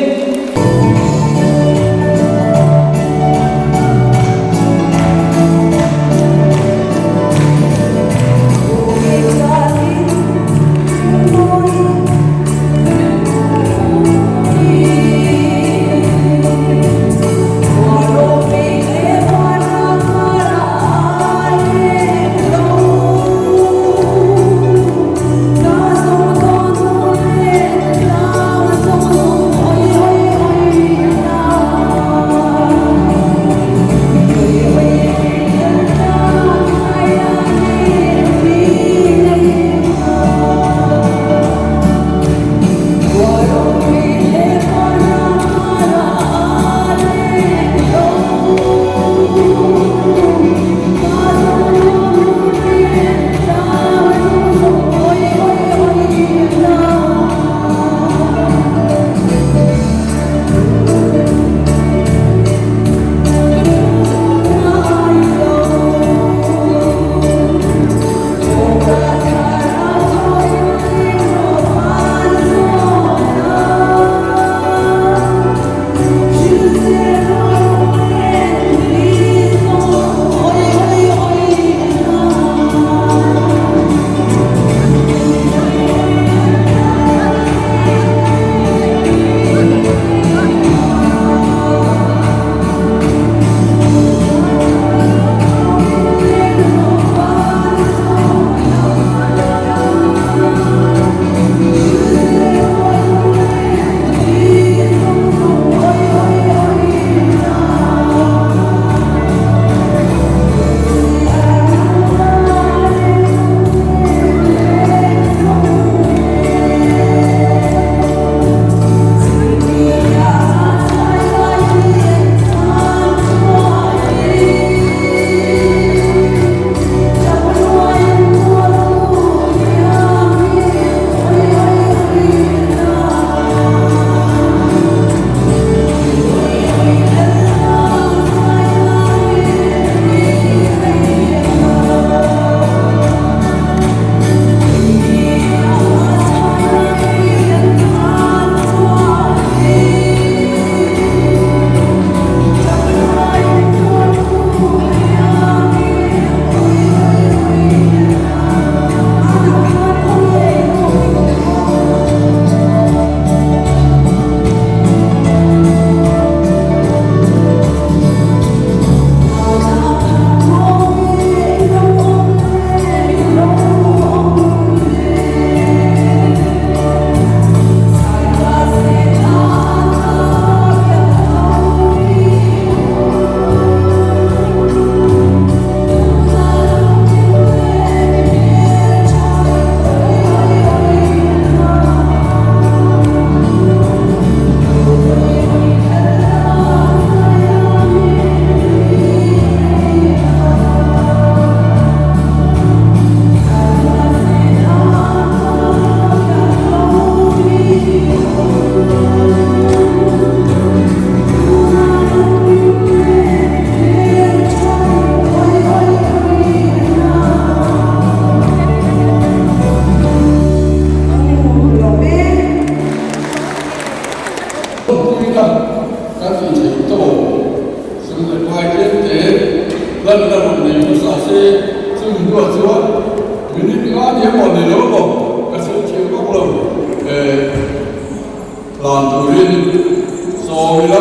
turin sawm ila,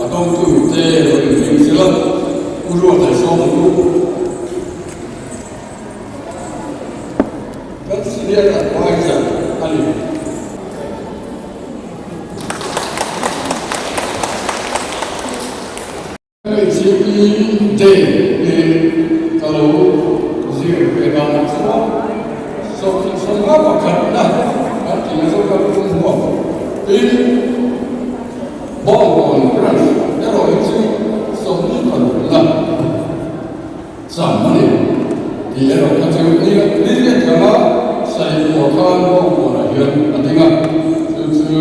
a dawngtu te lo inhring sela, U Ruata i sawm ang u. Kan senior adviser a ni. MHCP Day hi ka lo zir ve danah chuan 21 pakhatna kan tih chu ka tum huam. Tin, Bawngkawn Branch erawh hi chu 25na cham a ni tih erawh kha chu ni ni riat lama Saipua khan Bawngkawnah hian a ding a, chu chu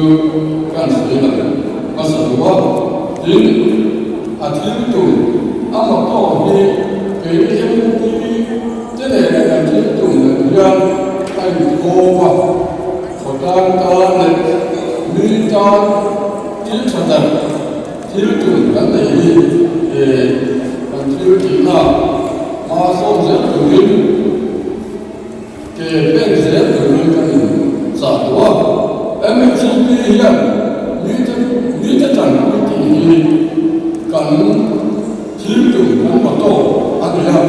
kan sawi lang hmasa duh a. Tin, a thil tum a motto hi keini MUP te nena kan thil tum nen hian a inkhawm a, khawtlang tan leh mi tan thil tha tak thil tum kan nei hi he kan thil tihna hma zawm zel turin ke pen zel turin kan inchah duh a. MHCP hian mite mite tanpui tih hi kan thil tum kan motto a ni a.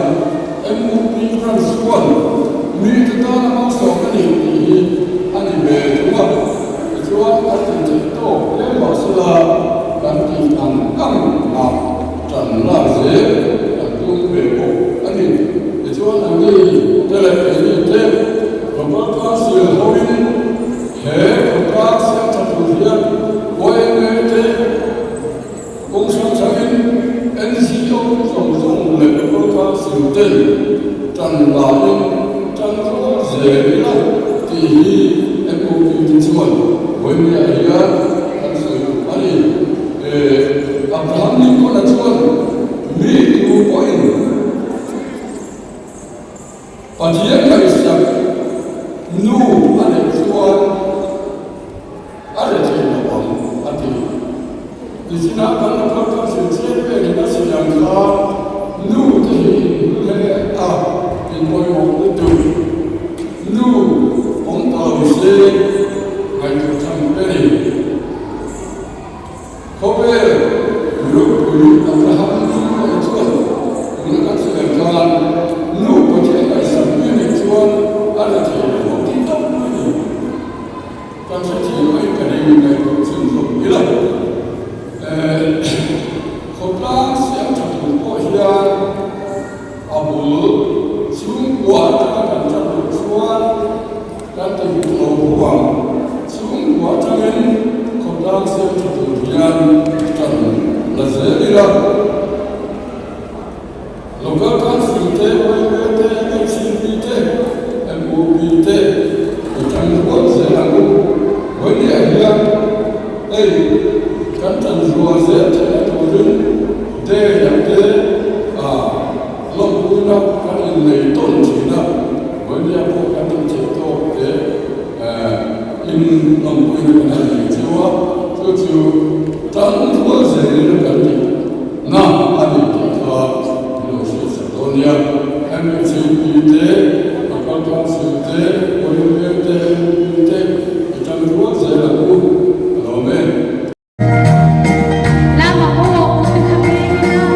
MUP Branch chuan mite tana malsawm a ni tih hi a ni ve thung a. Tichuan kan tih theih tawk hle mahsela kan tih ang ang ah tan lak zel kan tum ve bawk a ni. Tichuan anni te leh keini te Local Council hoin he khawtlang siam tha tur hian YMA te kawng hrang hrangin NGO zawng zawng leh Local Council ten tan lahin tan rual zel ila tih hi MOP te chuan vawinia hian kan sawi duh a ni. Abraham Lincoln-a chuan mi tu pawhin Pathian ngaihsak nu a neih chuan a re thei lo ang a ti. Nichinah kan local council chairman in a siam kha nu te hi in hlu hle a, in pawimawh lutuk. Nu awm ta lo se ngaihtuah tham ka ni. Khawvel ropui Abraham Lincoln chuan tuna kan sawi ang khan nu Pathian ngaihsak mi a nih chuan a la thei lo ang tih tawp a ni. Kan hrethiam mai ka ring ngaihtuah chhun zawk ila. Khawtlang siam tha tur pawh hian a bul chhungkua atanga kan that loh chuan kan ti duh lo bawk ang. Chhungkua atangin khawtlang siam tha tur hian tan la zel ila. Local Council te, YMA te, HCP te, MOP te i tan rual zel ang u. Vawinia hian hei kan tan rual zel theihna turin day ah te lawmpuina kan innei tawn thin a, vawinia pawh kan tih theih tawk te in lawmpuina kan han nei cheu a, chu chu tan rual zelin kan tih. Na a ni tih kha i lo hriat sak dawn nia. MHAP te, Local Council te, YMA te, MUP te i tan rual zel ang u. A lawm e. Lama aw te kha veng ila.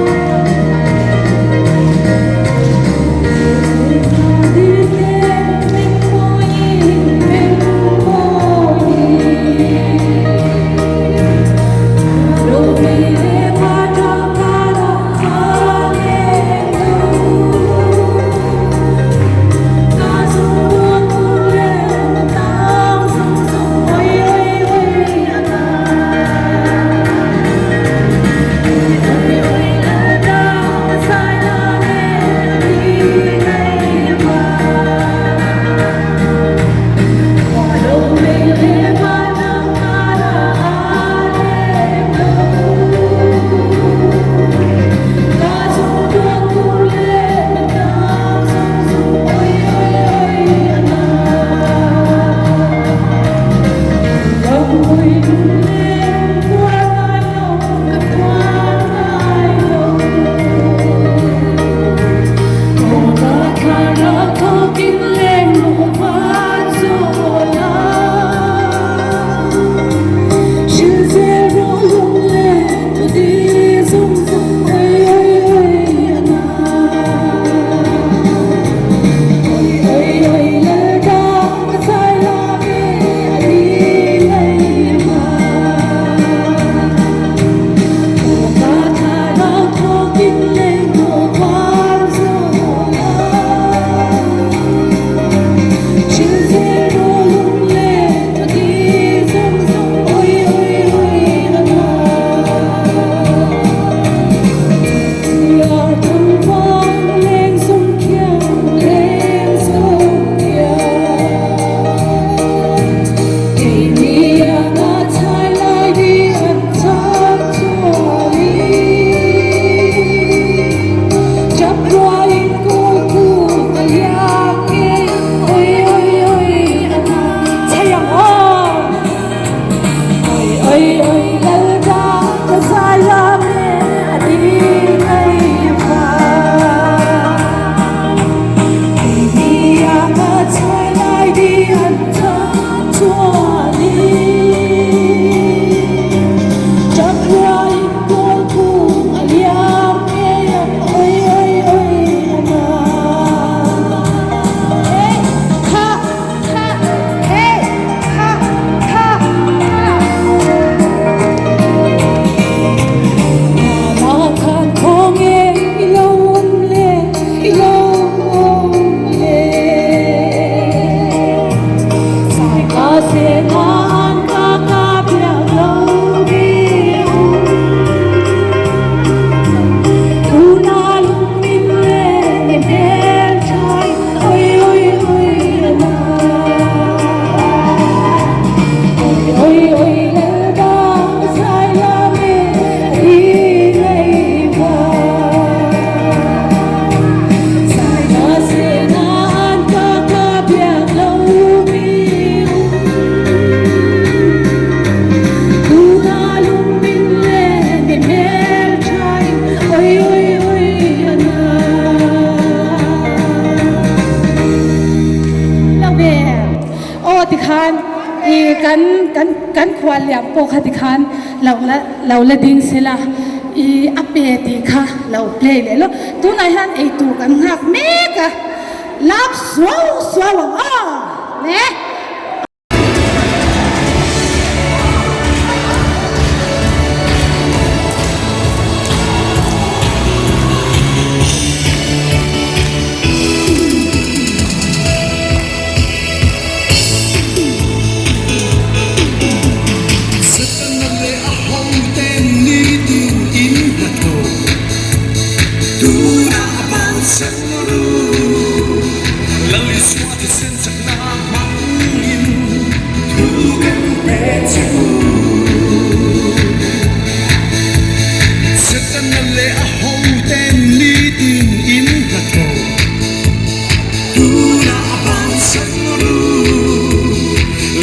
Aw tikhan i kan kan kan khual liam pawh kha tikhan lo la lo la ding sela i a pe tih kha lo play leh lo tunah hian eitur kan nghak mek a lap suau suau ang aw le. Setana leh a hoten nitin in hnathawh tunah a bansan ru. Lal Isua thisen chakna hmangin thu kan pe che u. Setana leh a hoten nitin in hnathawh. Tunah a bansan ru,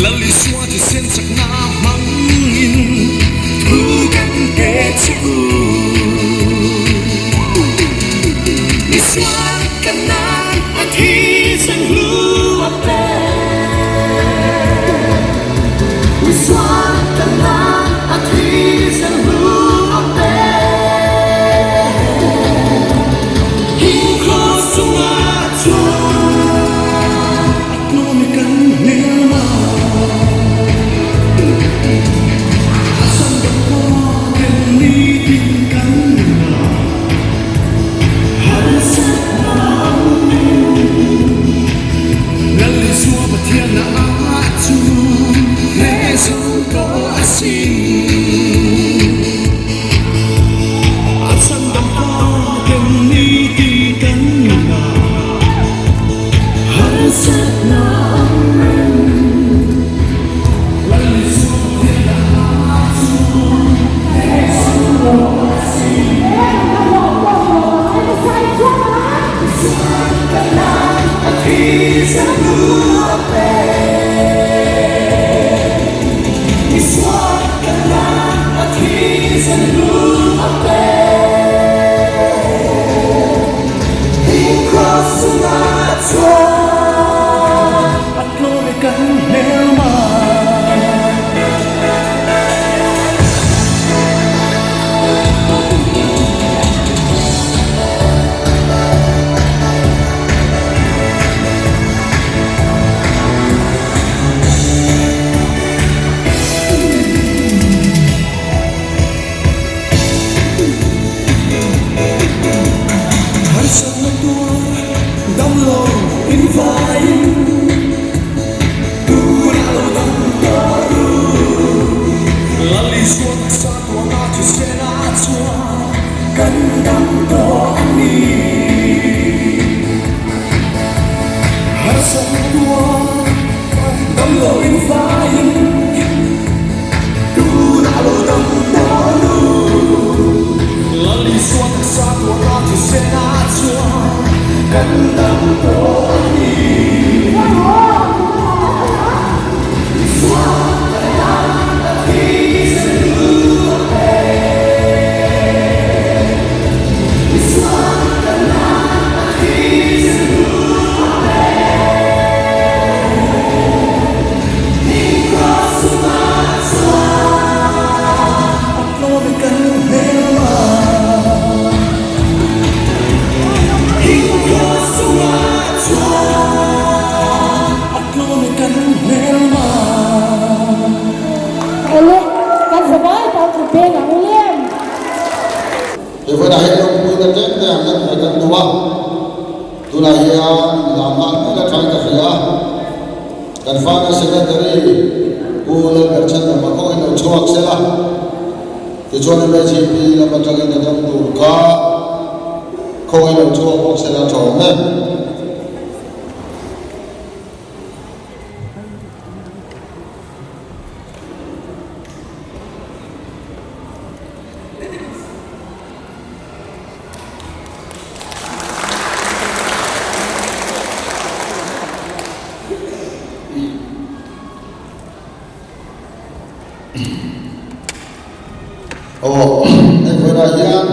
Lal Isua thisen chakna hmangin thu kan pe che u. Isua kan nan a thisen hlu a pe. Isua kan nan a thisen hlu a pe. A chhandam pa ken ni ti kan nunah harsatna awm reng. Lal Isua thianna a chu he chu a si. Isua kan nan a thi san lu a pe. Isua kan nan a thi san lu a pe. Hing cross chungah chuan a tlawm i kan hmelma. Harsatna tur damlo in vaiin tunah lo dam tawh ru. Lal Isua taksa tuahna thisen ah chuan kan dam tawh a ni. Harsatna tuar damlo in vaiin tunah lo dam tawh ru. Lal Isua taksa tuahna thisen ah chuan kan dam tawh a ni. Isua ka tan a thisen lu a pe. Awle, kan zavai tak i peng ang lem. He vawiinah hian lawmpuina tlem te ang kan hre kan duh a, tunah hian lam hlan mai la thain ka hria a, kan Finance Secretary. Pu Lalberchhandama kawngin lo chhuak se la, tichuan MHEP lam atangin a dam tur kha kawngin lo chhuak bawk se la tha awm e. Aw, hei vawiinah hian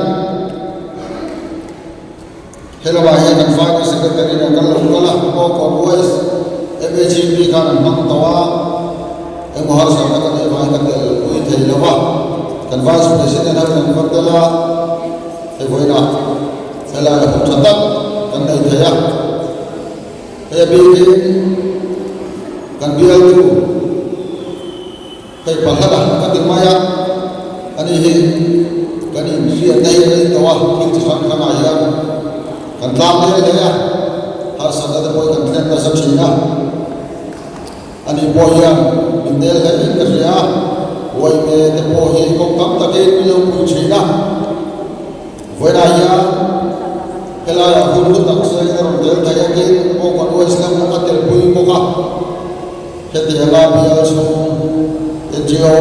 he lamah hian kan Finance Secretary nen kan lo kal a, Aw Convoys MHEP khan an hmang tawh a, emaw harsatna ka neih vangin ka tel pui thei lo va, kan Vice President ho in an va tel a, hei vawiinah helai a hmu tha tak kan nei thei a. Hei a bikin kan bialtu hei Pahlada ka ti mai a, ani hi kan inhriatna hi rei tawh a, thil chi hrang hrangah hian kan tlang hle hle a, harsatna te pawh hi kan thlen nasa thin a, ani pawh hian min nel hle in ka hria a, uaime te pawh hi kawng tam takin min lo pui thin a. Vawiinah hian helaiah hun hlu tak sawiin a rawn tel thei a, tin Open West lam a telpui bawk a. Hetianga bial chhung NGO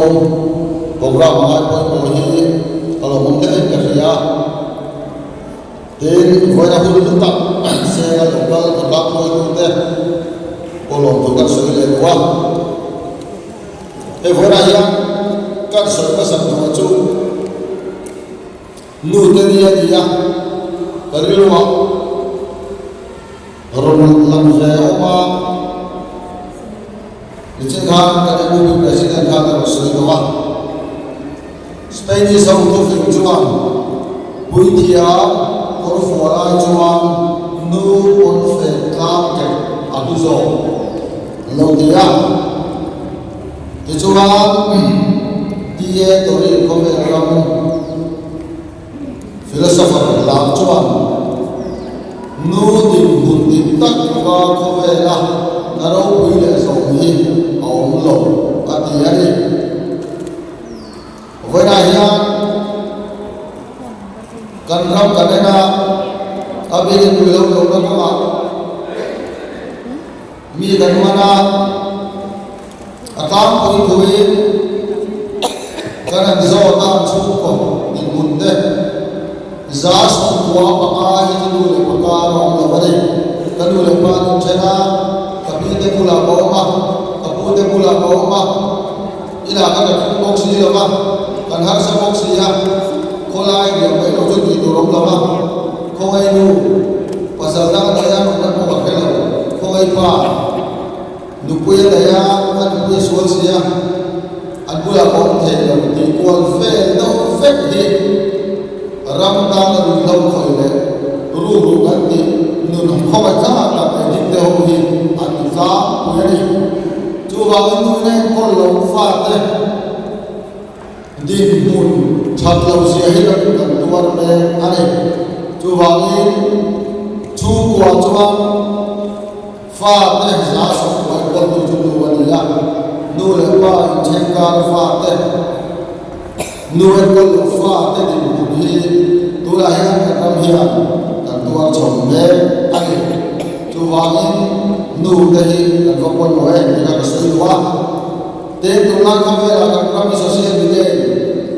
programme a ngai pawimawh hi a lawmawm hle in ka hria. Tin, vawiina hun hlu tak senga lo kal khawtlang hruaitute pawh lawmthu kan sawi leh duh a. Hei vawiinah hian kan sawi hmasak duh chu. Nu te ni a ni a, ka rilruah rawn lang ve a awm a, nichin khan kan MUP President khan a rawn sawi tawh a, Spanish ho thufing chuan puithiam kawr fual ai chuan nu pawnfen tlang kek a hlu zawk lo ti a. Tichuan, TA Tory khawvel ram philosopher lar chuan nu dinhmun dik tak tluka khawvela na ropui leh zawm hi a awm lo a ti a ni. Vawiinah hian kan ram kan en a, a bikin ruihhlo lohna kawngah, Mi kan man a, a tlangpui thuin kan han zawt a, an chhungkaw dinhmun te za sawmkua panga hi chu nu leh pa kar a awm lo a ni. Ka nu leh pa an inthen a, ka pi te bulah ka awm a, ka pu te bulah ka awm a, inah ka thlung bawk si lo va, kan harsa bawk si a, khawlai riah mai lo chu tih tur awm lo va, khawngaih nu. Pasal dang a nei a, nunna pawh a hre lo. Khawngaih pa, nupui a nei a, a nupui a sual si a, an bulah ka awm thei lo tih kual vel deuh vek hi ram tana ruihhlo khawih leh rukru kan tih nun khawngaih thlangah tak leh dikte ho hi an ni tlangpui a ni. Chuvangin nuin a enkawl loh fate Dinhmun that lo zia hi kan kan tuar mek a ni. Chuvangin chhungkua chuan fate za sawmkuai kualtu chu nu a ni a, nu leh pa inchhengkar fate, nu enkawl loh fate dinhmun hi tunah hian kan ram hian kan tuar chho mek a ni. Chuvangin nu te hi kan va pawimawh em tih kha ka sawi duh a. Teng tunlai khawvelah kan ram hi social media in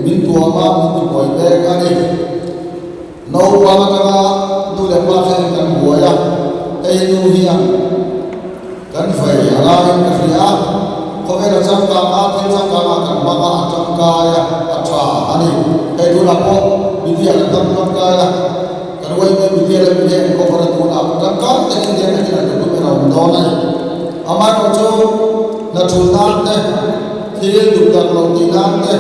min tuam a, min ti buai mek a ni. Naupang atanga nu leh pa thlengin kan buai a, hei nu hian kan vei a laiin ka hria a, khawvel a changkang a, thil changkang ah kan hmang a, a tangkai a, a tha a ni. Hei tunah pawh media kan hmang tangkai a, kan uaimi media leh media in cover a tunah tangkai takin hian a hian document a awm dawn a ni. Amaherawhchu, hna thul nan te, thil duh tak lo tih nan te,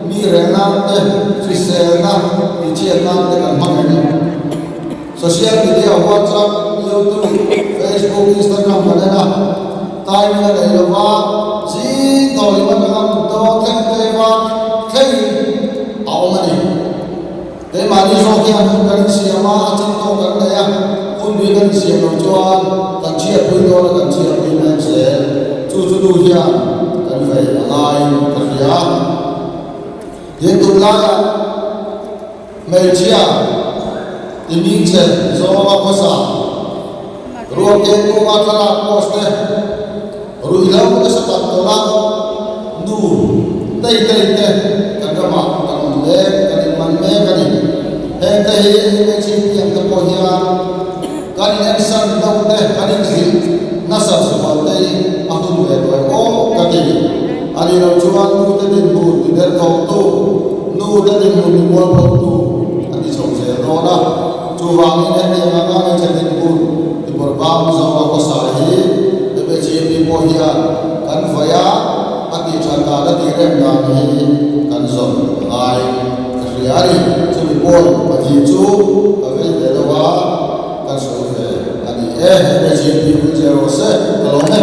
mi rel nan te, hriselna tihchhiat nan te kan hmang em? Social media, WhatsApp, YouTube, Facebook, Instagram kan en a, timing a nei lova, zing tawh leh atanga mut dawn thleng tlema thlengin a awm a ni. Keimahni zawk hian hun kan insiam a, a chin tawk kan nei a, hun bi kan insiam loh chuan kan chhiatpui dawn a, kan chhiatpui mek zel. Chu chu nu hian kan vei Tunlaiah hmeichhia timing che zawnga khawsa ruak keng kunga thlalak post te, ruihhlo nasa tak tawla nu tei tei te kan ramah kan awm mek, kan inman mek a ni. Heng te hi hmeichhe piang te pawh hian kan inensan deuh te, kan inzilh nasat zual te hi a hun ve tawh em aw ka ti. A nih loh chuan nu te dinhmun ti ber thawktu, nu te dinhmun ti mualphawktu a ti chho zel dawn a. Chuvangin hetiang anga hmeichhe dinhmun ti bawrhbang zawnga khawsa hi MHEP pawh hian kan vaih a, a tih that dan a tih rem dan hi kan zawn a ngai ka hria a ni. Chumi pawn pahnih chu ka vei ve lo a, kan sawi ve a ni e. MHEP wheelchair rawh se, ka lawm e.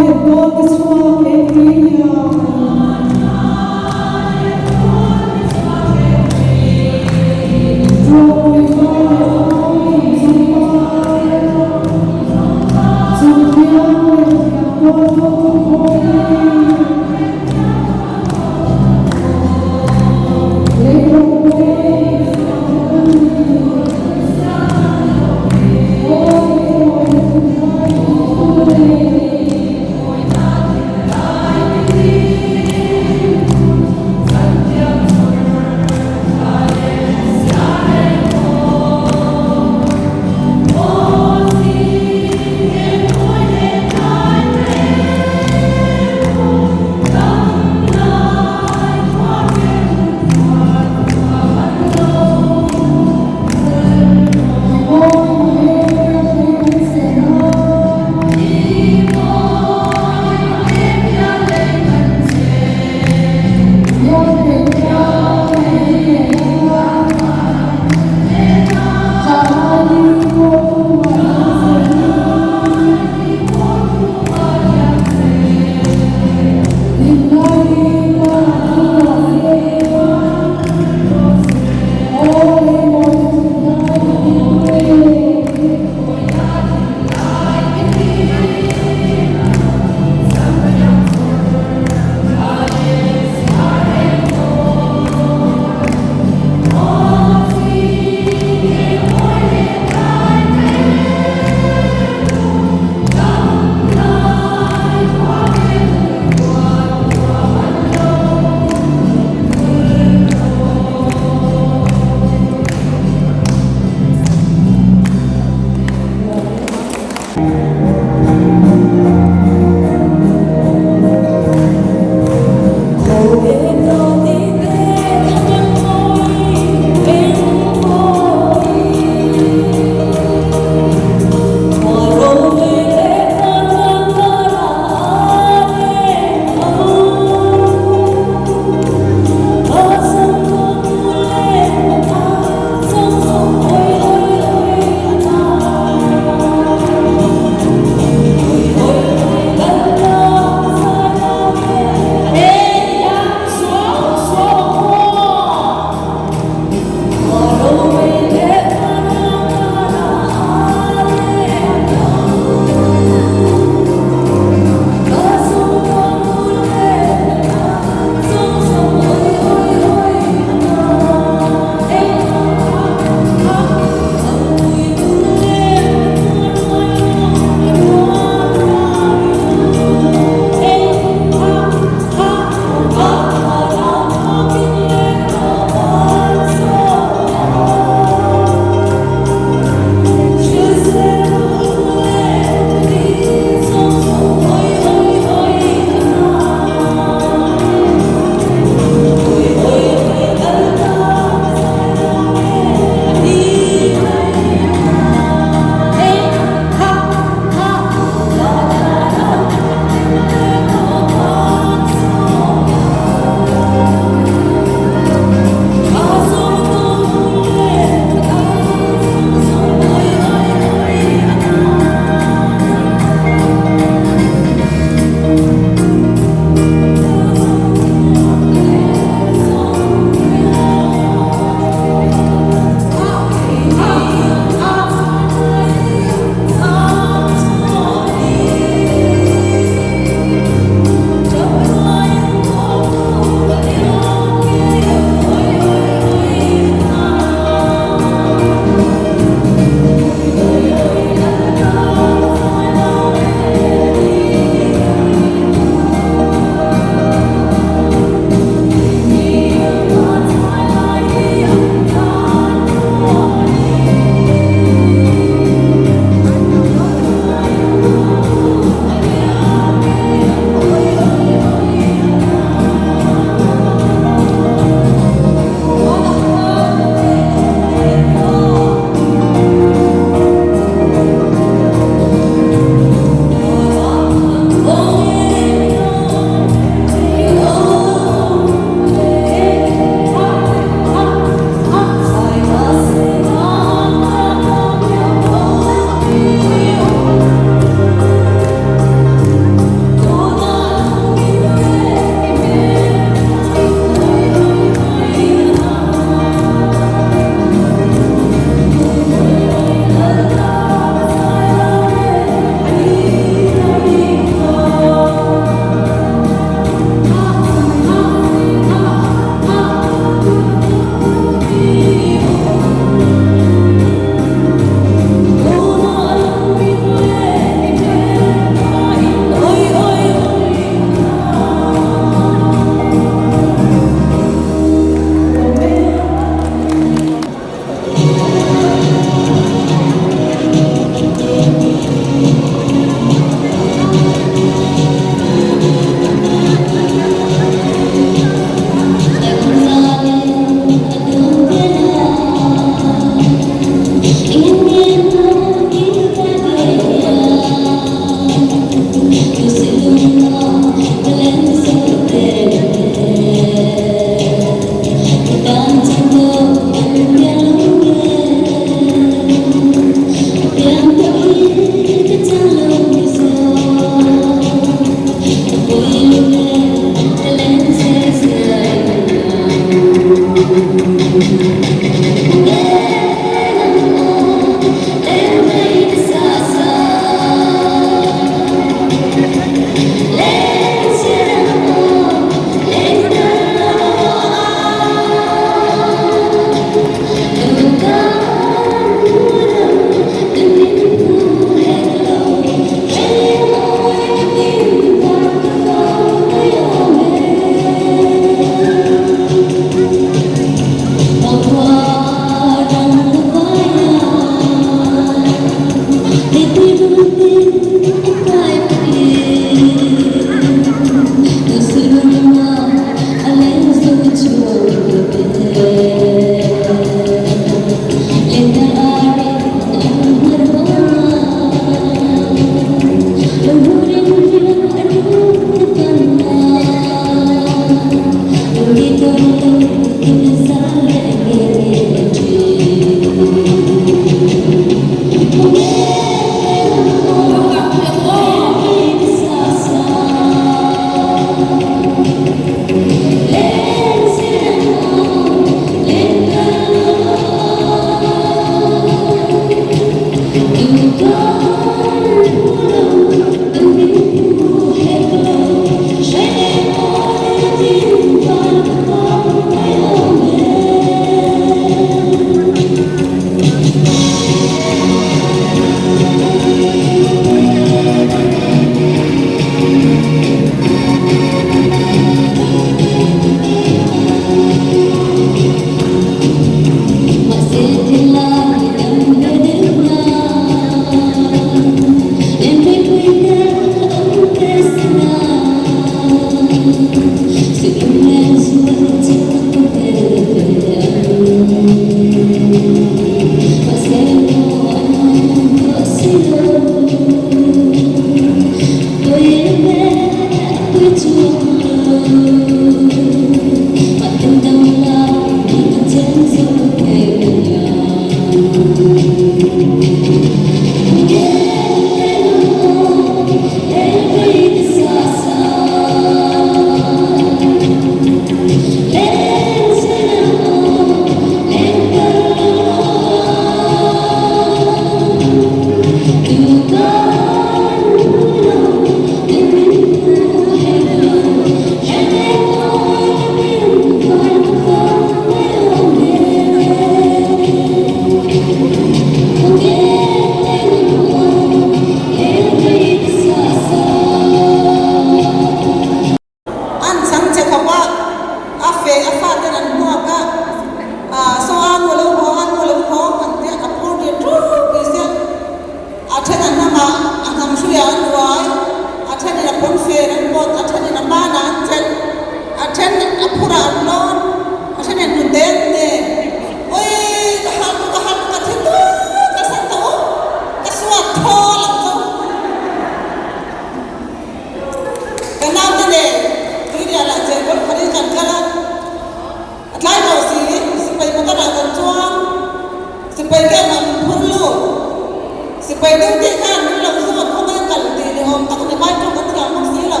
Sipai duty khan min lo zawt khawp a, kal tih ni awm tak a ni, vai tawng kan thiam bawk si lo.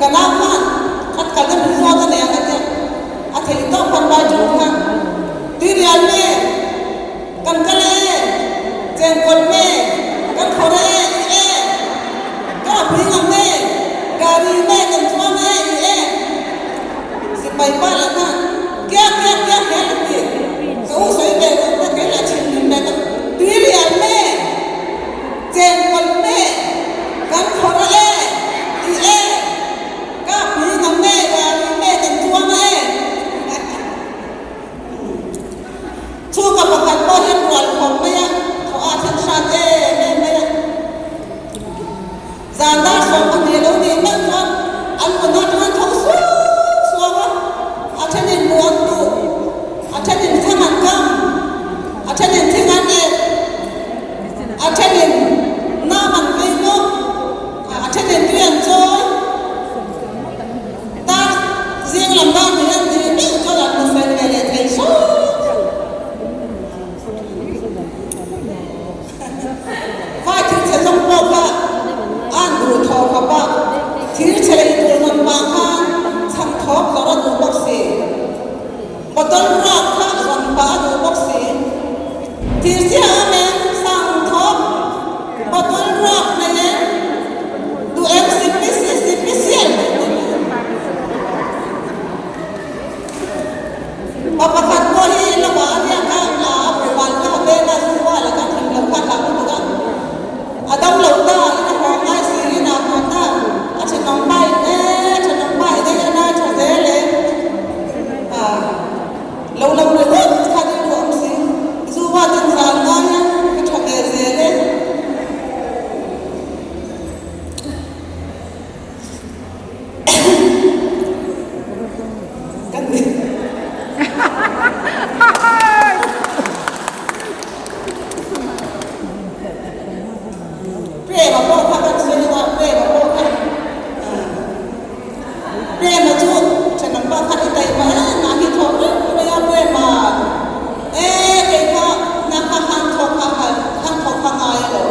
Ka nau khan khat kalna min zawt a nei ang a tia, a theih tawk khan vai tawng khan Tirial me, kan kal e, Chengkawl me, kan khawr e, i e, ka apui ngam e, gari me kan chuang e, i e. Sipai pa lah khan kia kia kia hel a ti. Ka u sawi ve lo ta kei lah thinrim ve ta Tirial me, Chengkawl me, kan khawr a e, i e, ka pui ngam e, gari me kan chuang a e. Chhungkaw pakhat pawh hian rual khawm mai a, thaw a then hrat em em mai a. Zan dar 12 lo nih meuh chuan an mut atang an tho suau suau a, a thenin mu an duh, a thenin thang an kam, a thenin thing an et, a thenin nam an vei bawk, a thenin tui an chawi. Dar zing lam dar nih an nih meuh chuan an mu fel ve leh thei suau a. Vai thil chhe zawng pawh kha an duh thaw khawp a, thil chhe lei tur zawn pah khan chhang thawk zawrh a duh bawk si. Bottle ruak kha zawn pah a duh bawk si. Thil chhia a meng chhang thawk bottle ruak nei em duh em sipi si sipi sial tih te hi. Pa pakhat pawh hi lamah a riak a, a buhban kha a ven a, zu val a kan hlim lo kha a hlau lutuk a. A dam lo ta, in a haw ngai si in a haw ta, a thenawm pa in e, thenawm pa in ei a na tha zel e. A lo lam ringawt khan in ruam si, zu val ten zan ngai a, ka tha ve zel e. Prema pawh kha kan sawi a, Prema pawh kha Prema chu thenawm pa khan i taih mah em mah hi thawk reng mai a Prema e kei kha hna kha han thawk kha han thawk kha ngai a lo.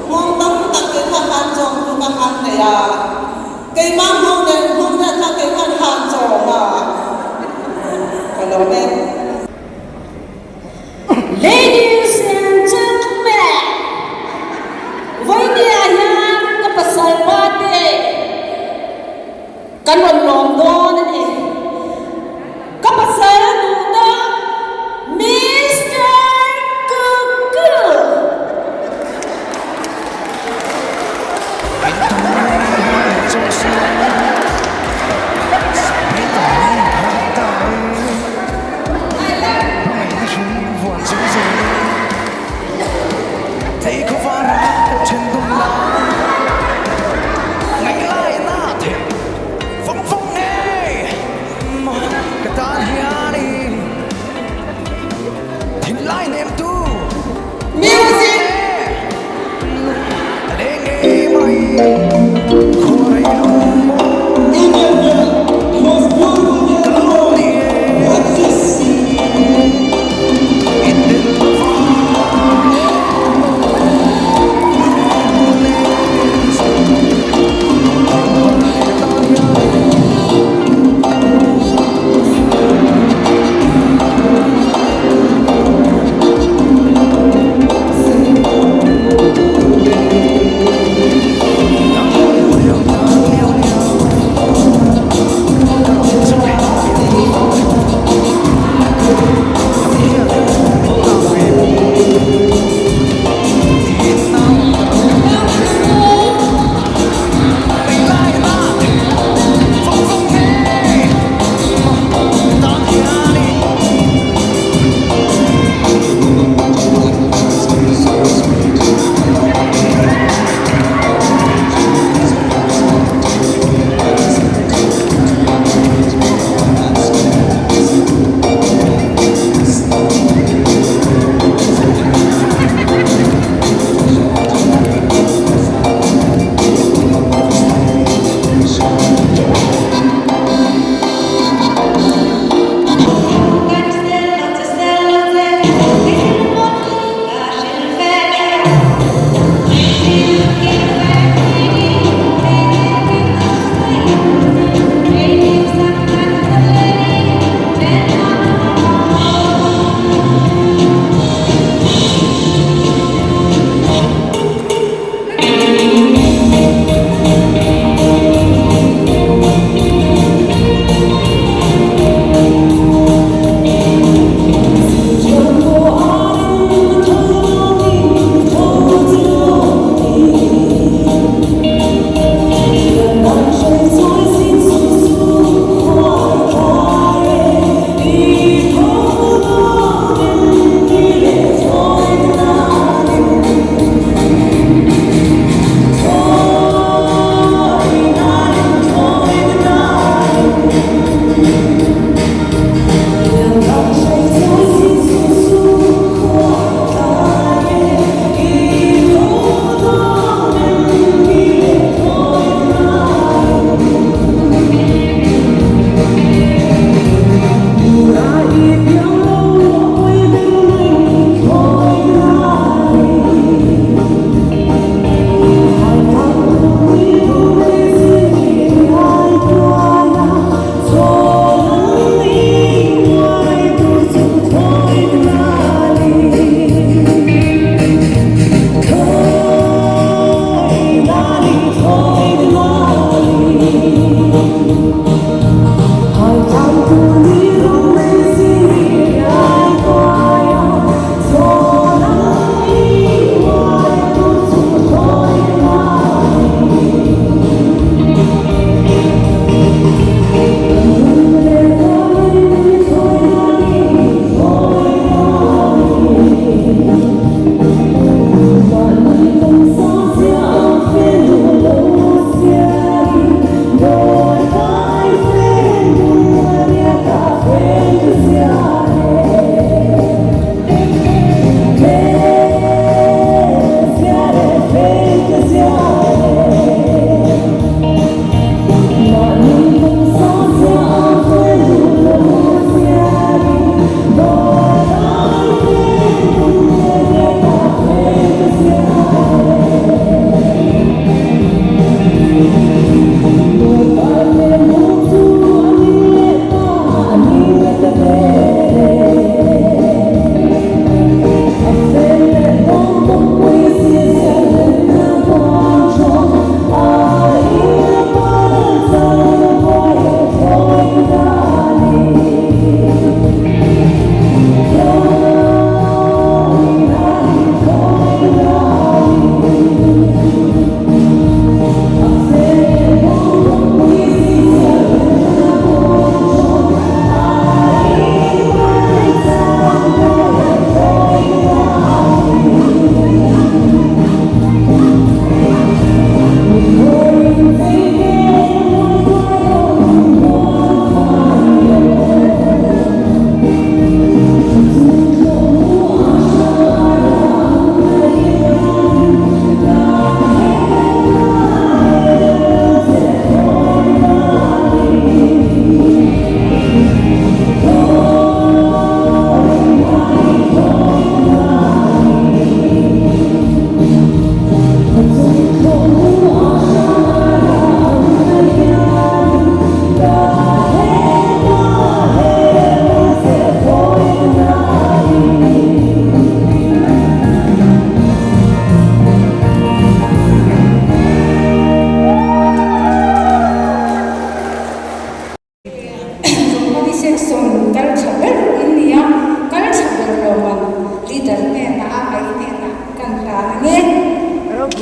Nghawng tam tak kei kha han chawm chu ka han nei a, keimah nghawng leh nghawng vel kha kei khan han chawm a, ka lo ne. Ladies and gentlemen, vawinia hian.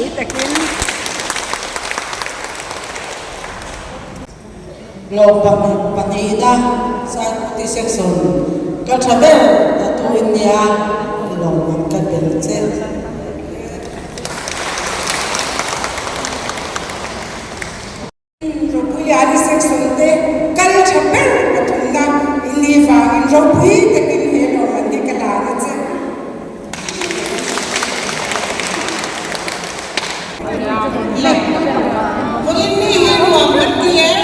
Ropui takin. Lawm pahnihna Saikuti Section ka tha ber a tu in nia lawmman ka bel che. Ropuiliani Section te kal tha ber pathumna in ni vangin ropui takin he lawmman hi ka hlan a che. Le, vawiin mi hi nuam kan ti em?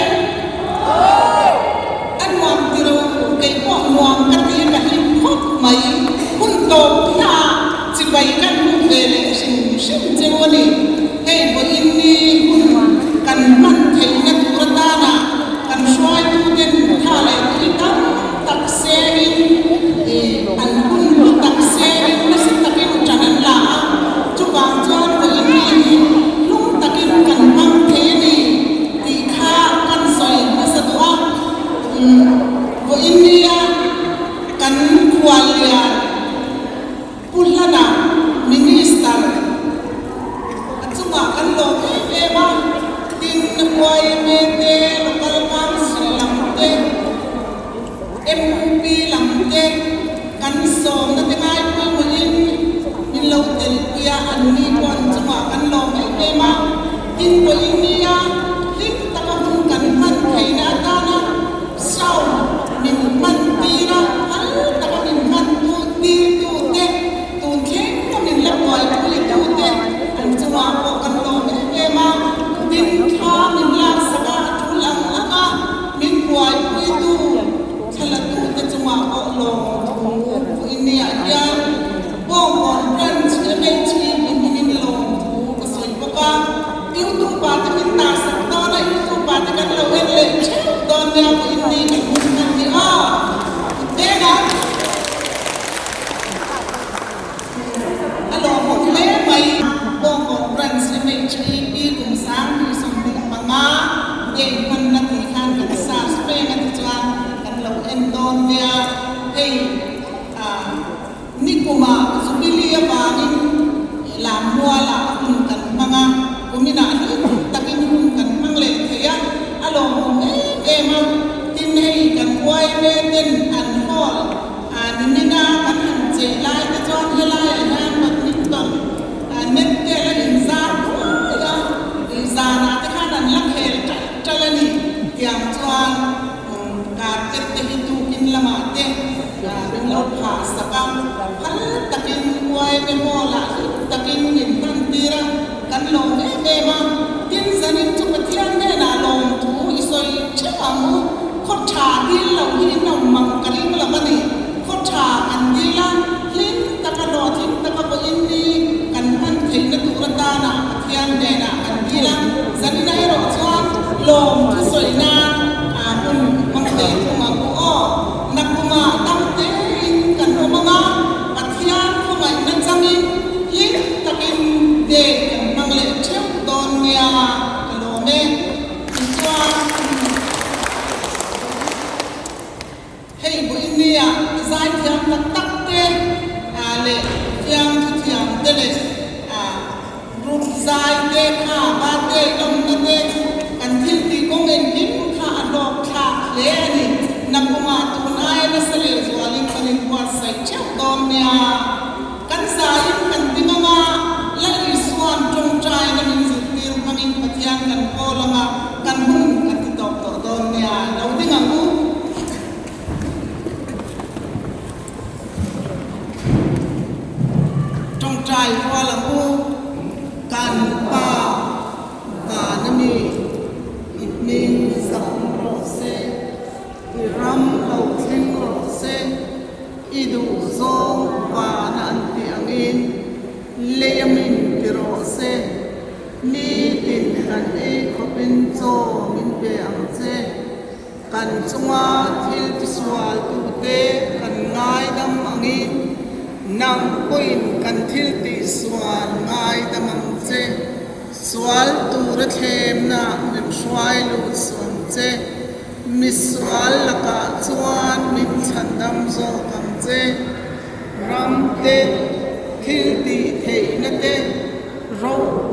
A nuam ti lo, kei pawh nuam ka ti ka hlim khawp mai. Hun tawp hnaah chibai kan hmuh ve leh hrim hrim cheu a ni. Hei vawiin ni hun kan hman theihna tur atana kan hruaituten tha leh tui tam tak sengin an hun hlu tak sengin nasa takin ṭan an la a, chuvang chuan vawiin ni hi hlum takin kan hmang thei a ni tih kha kan sawi hmasa duh a. Vawiin nia kan khuallian Pu Hlana Minister a chungah kan lawm em em a, tin YMA te, Local Council lam te, MUP lam te kan sawmna te ngai pawimawhin min lo telpui a, an ni pawh an chungah kan lawm em em a, tin vawiin nia hlim taka hun kan hman theihna atana sound min hman tir a, phal taka min hman tu tir tu te, tun thleng a min la buaipui tu te an chungah pawh kan lawm em em a, tin thla min laksak a, a tul ang ang a. Min buaipuitu thlalatute chungah pawh lawm thu Puinia hian Bawngkawn Branch MHP hmingin lawm thu ka sawi bawk a. YouTube ah te min dah sak dawn a, YouTube ah te kan lo en leh theuh dawn nia Puini kan hun hman hi aw. Kutdeng ah. A lawmawm hle mai. Bawngkawn Branch MHEP kum 2025 game hmanna tih khan kan search reng a tichuan kan lo en dawn nia. Hei nikuma Jubilee avangin Lammualah hun kan hmang a, kuminah hlim takin hun kan hmang leh thei a, a lawmawm em em a. Tin hei kan yma ten an hall Nimina kan han chei lai te chuan helaiah hian badminton net te la inzar pui a, zanah te khan an la khel ṭalh ṭalh a ni. Tiang chuan carpet te hi tukin lamah te min lo phah sak a, phal takin YMA hall-ah hlim takin min hman tir a, kan lawm em em a. Tin, zanin chu Pathian hnenah lawmthu i sawi ṭheuh ang u. Khaw tha dil lo hi in awm mang ka ring lo a ni. Khaw tha kan dil a, hlim taka hlawhtling taka vawiin ni kan hman theihna tur atana Pathian hnenah kan dil a, zanina erawh chuan lawm thusawi nan hun hmang ve thung ang u aw. Nakumah dam tein kan awm ang a, Pathian khawngaihna changin hlim takin day kan hmang leh theuh dawn nia ka lawm e. Tichuan, hei Buinia zaithiam tak tak te leh fiamthu thiam te leh group zai te kha birthday lawmna te kan thil tih kawng engkim kha a hlawk thlak hle a ni. Nakumah tun aia nasa leh zualin kan inbuatsaih theuh dawn nia. Kan zaiin kan ding ang a, Lal Isua'n tawngtaina min zirtir hmangin Pathian kan kawl ang a, kan hun a ti tawp tawh dawn nia. Lo ding ang u. Tawngtai rual ang u. Kan Pa vana mi i hming zahawm rawh se, i ram lo thleng rawh se. I duh zawng vana an tih angin lei a min ti rawh se, nitin kan ei khawpin chaw min pe ang che. Kan chunga thil tisual tute kan ngaidam angin nang pawhin kan thil tihsual ngaidam ang che. Sual tura thlemna min hruai lut suh ang che. Misual lakah chuan min chhandam zawk ang che. Ram te, thil tih theihna te, ropui.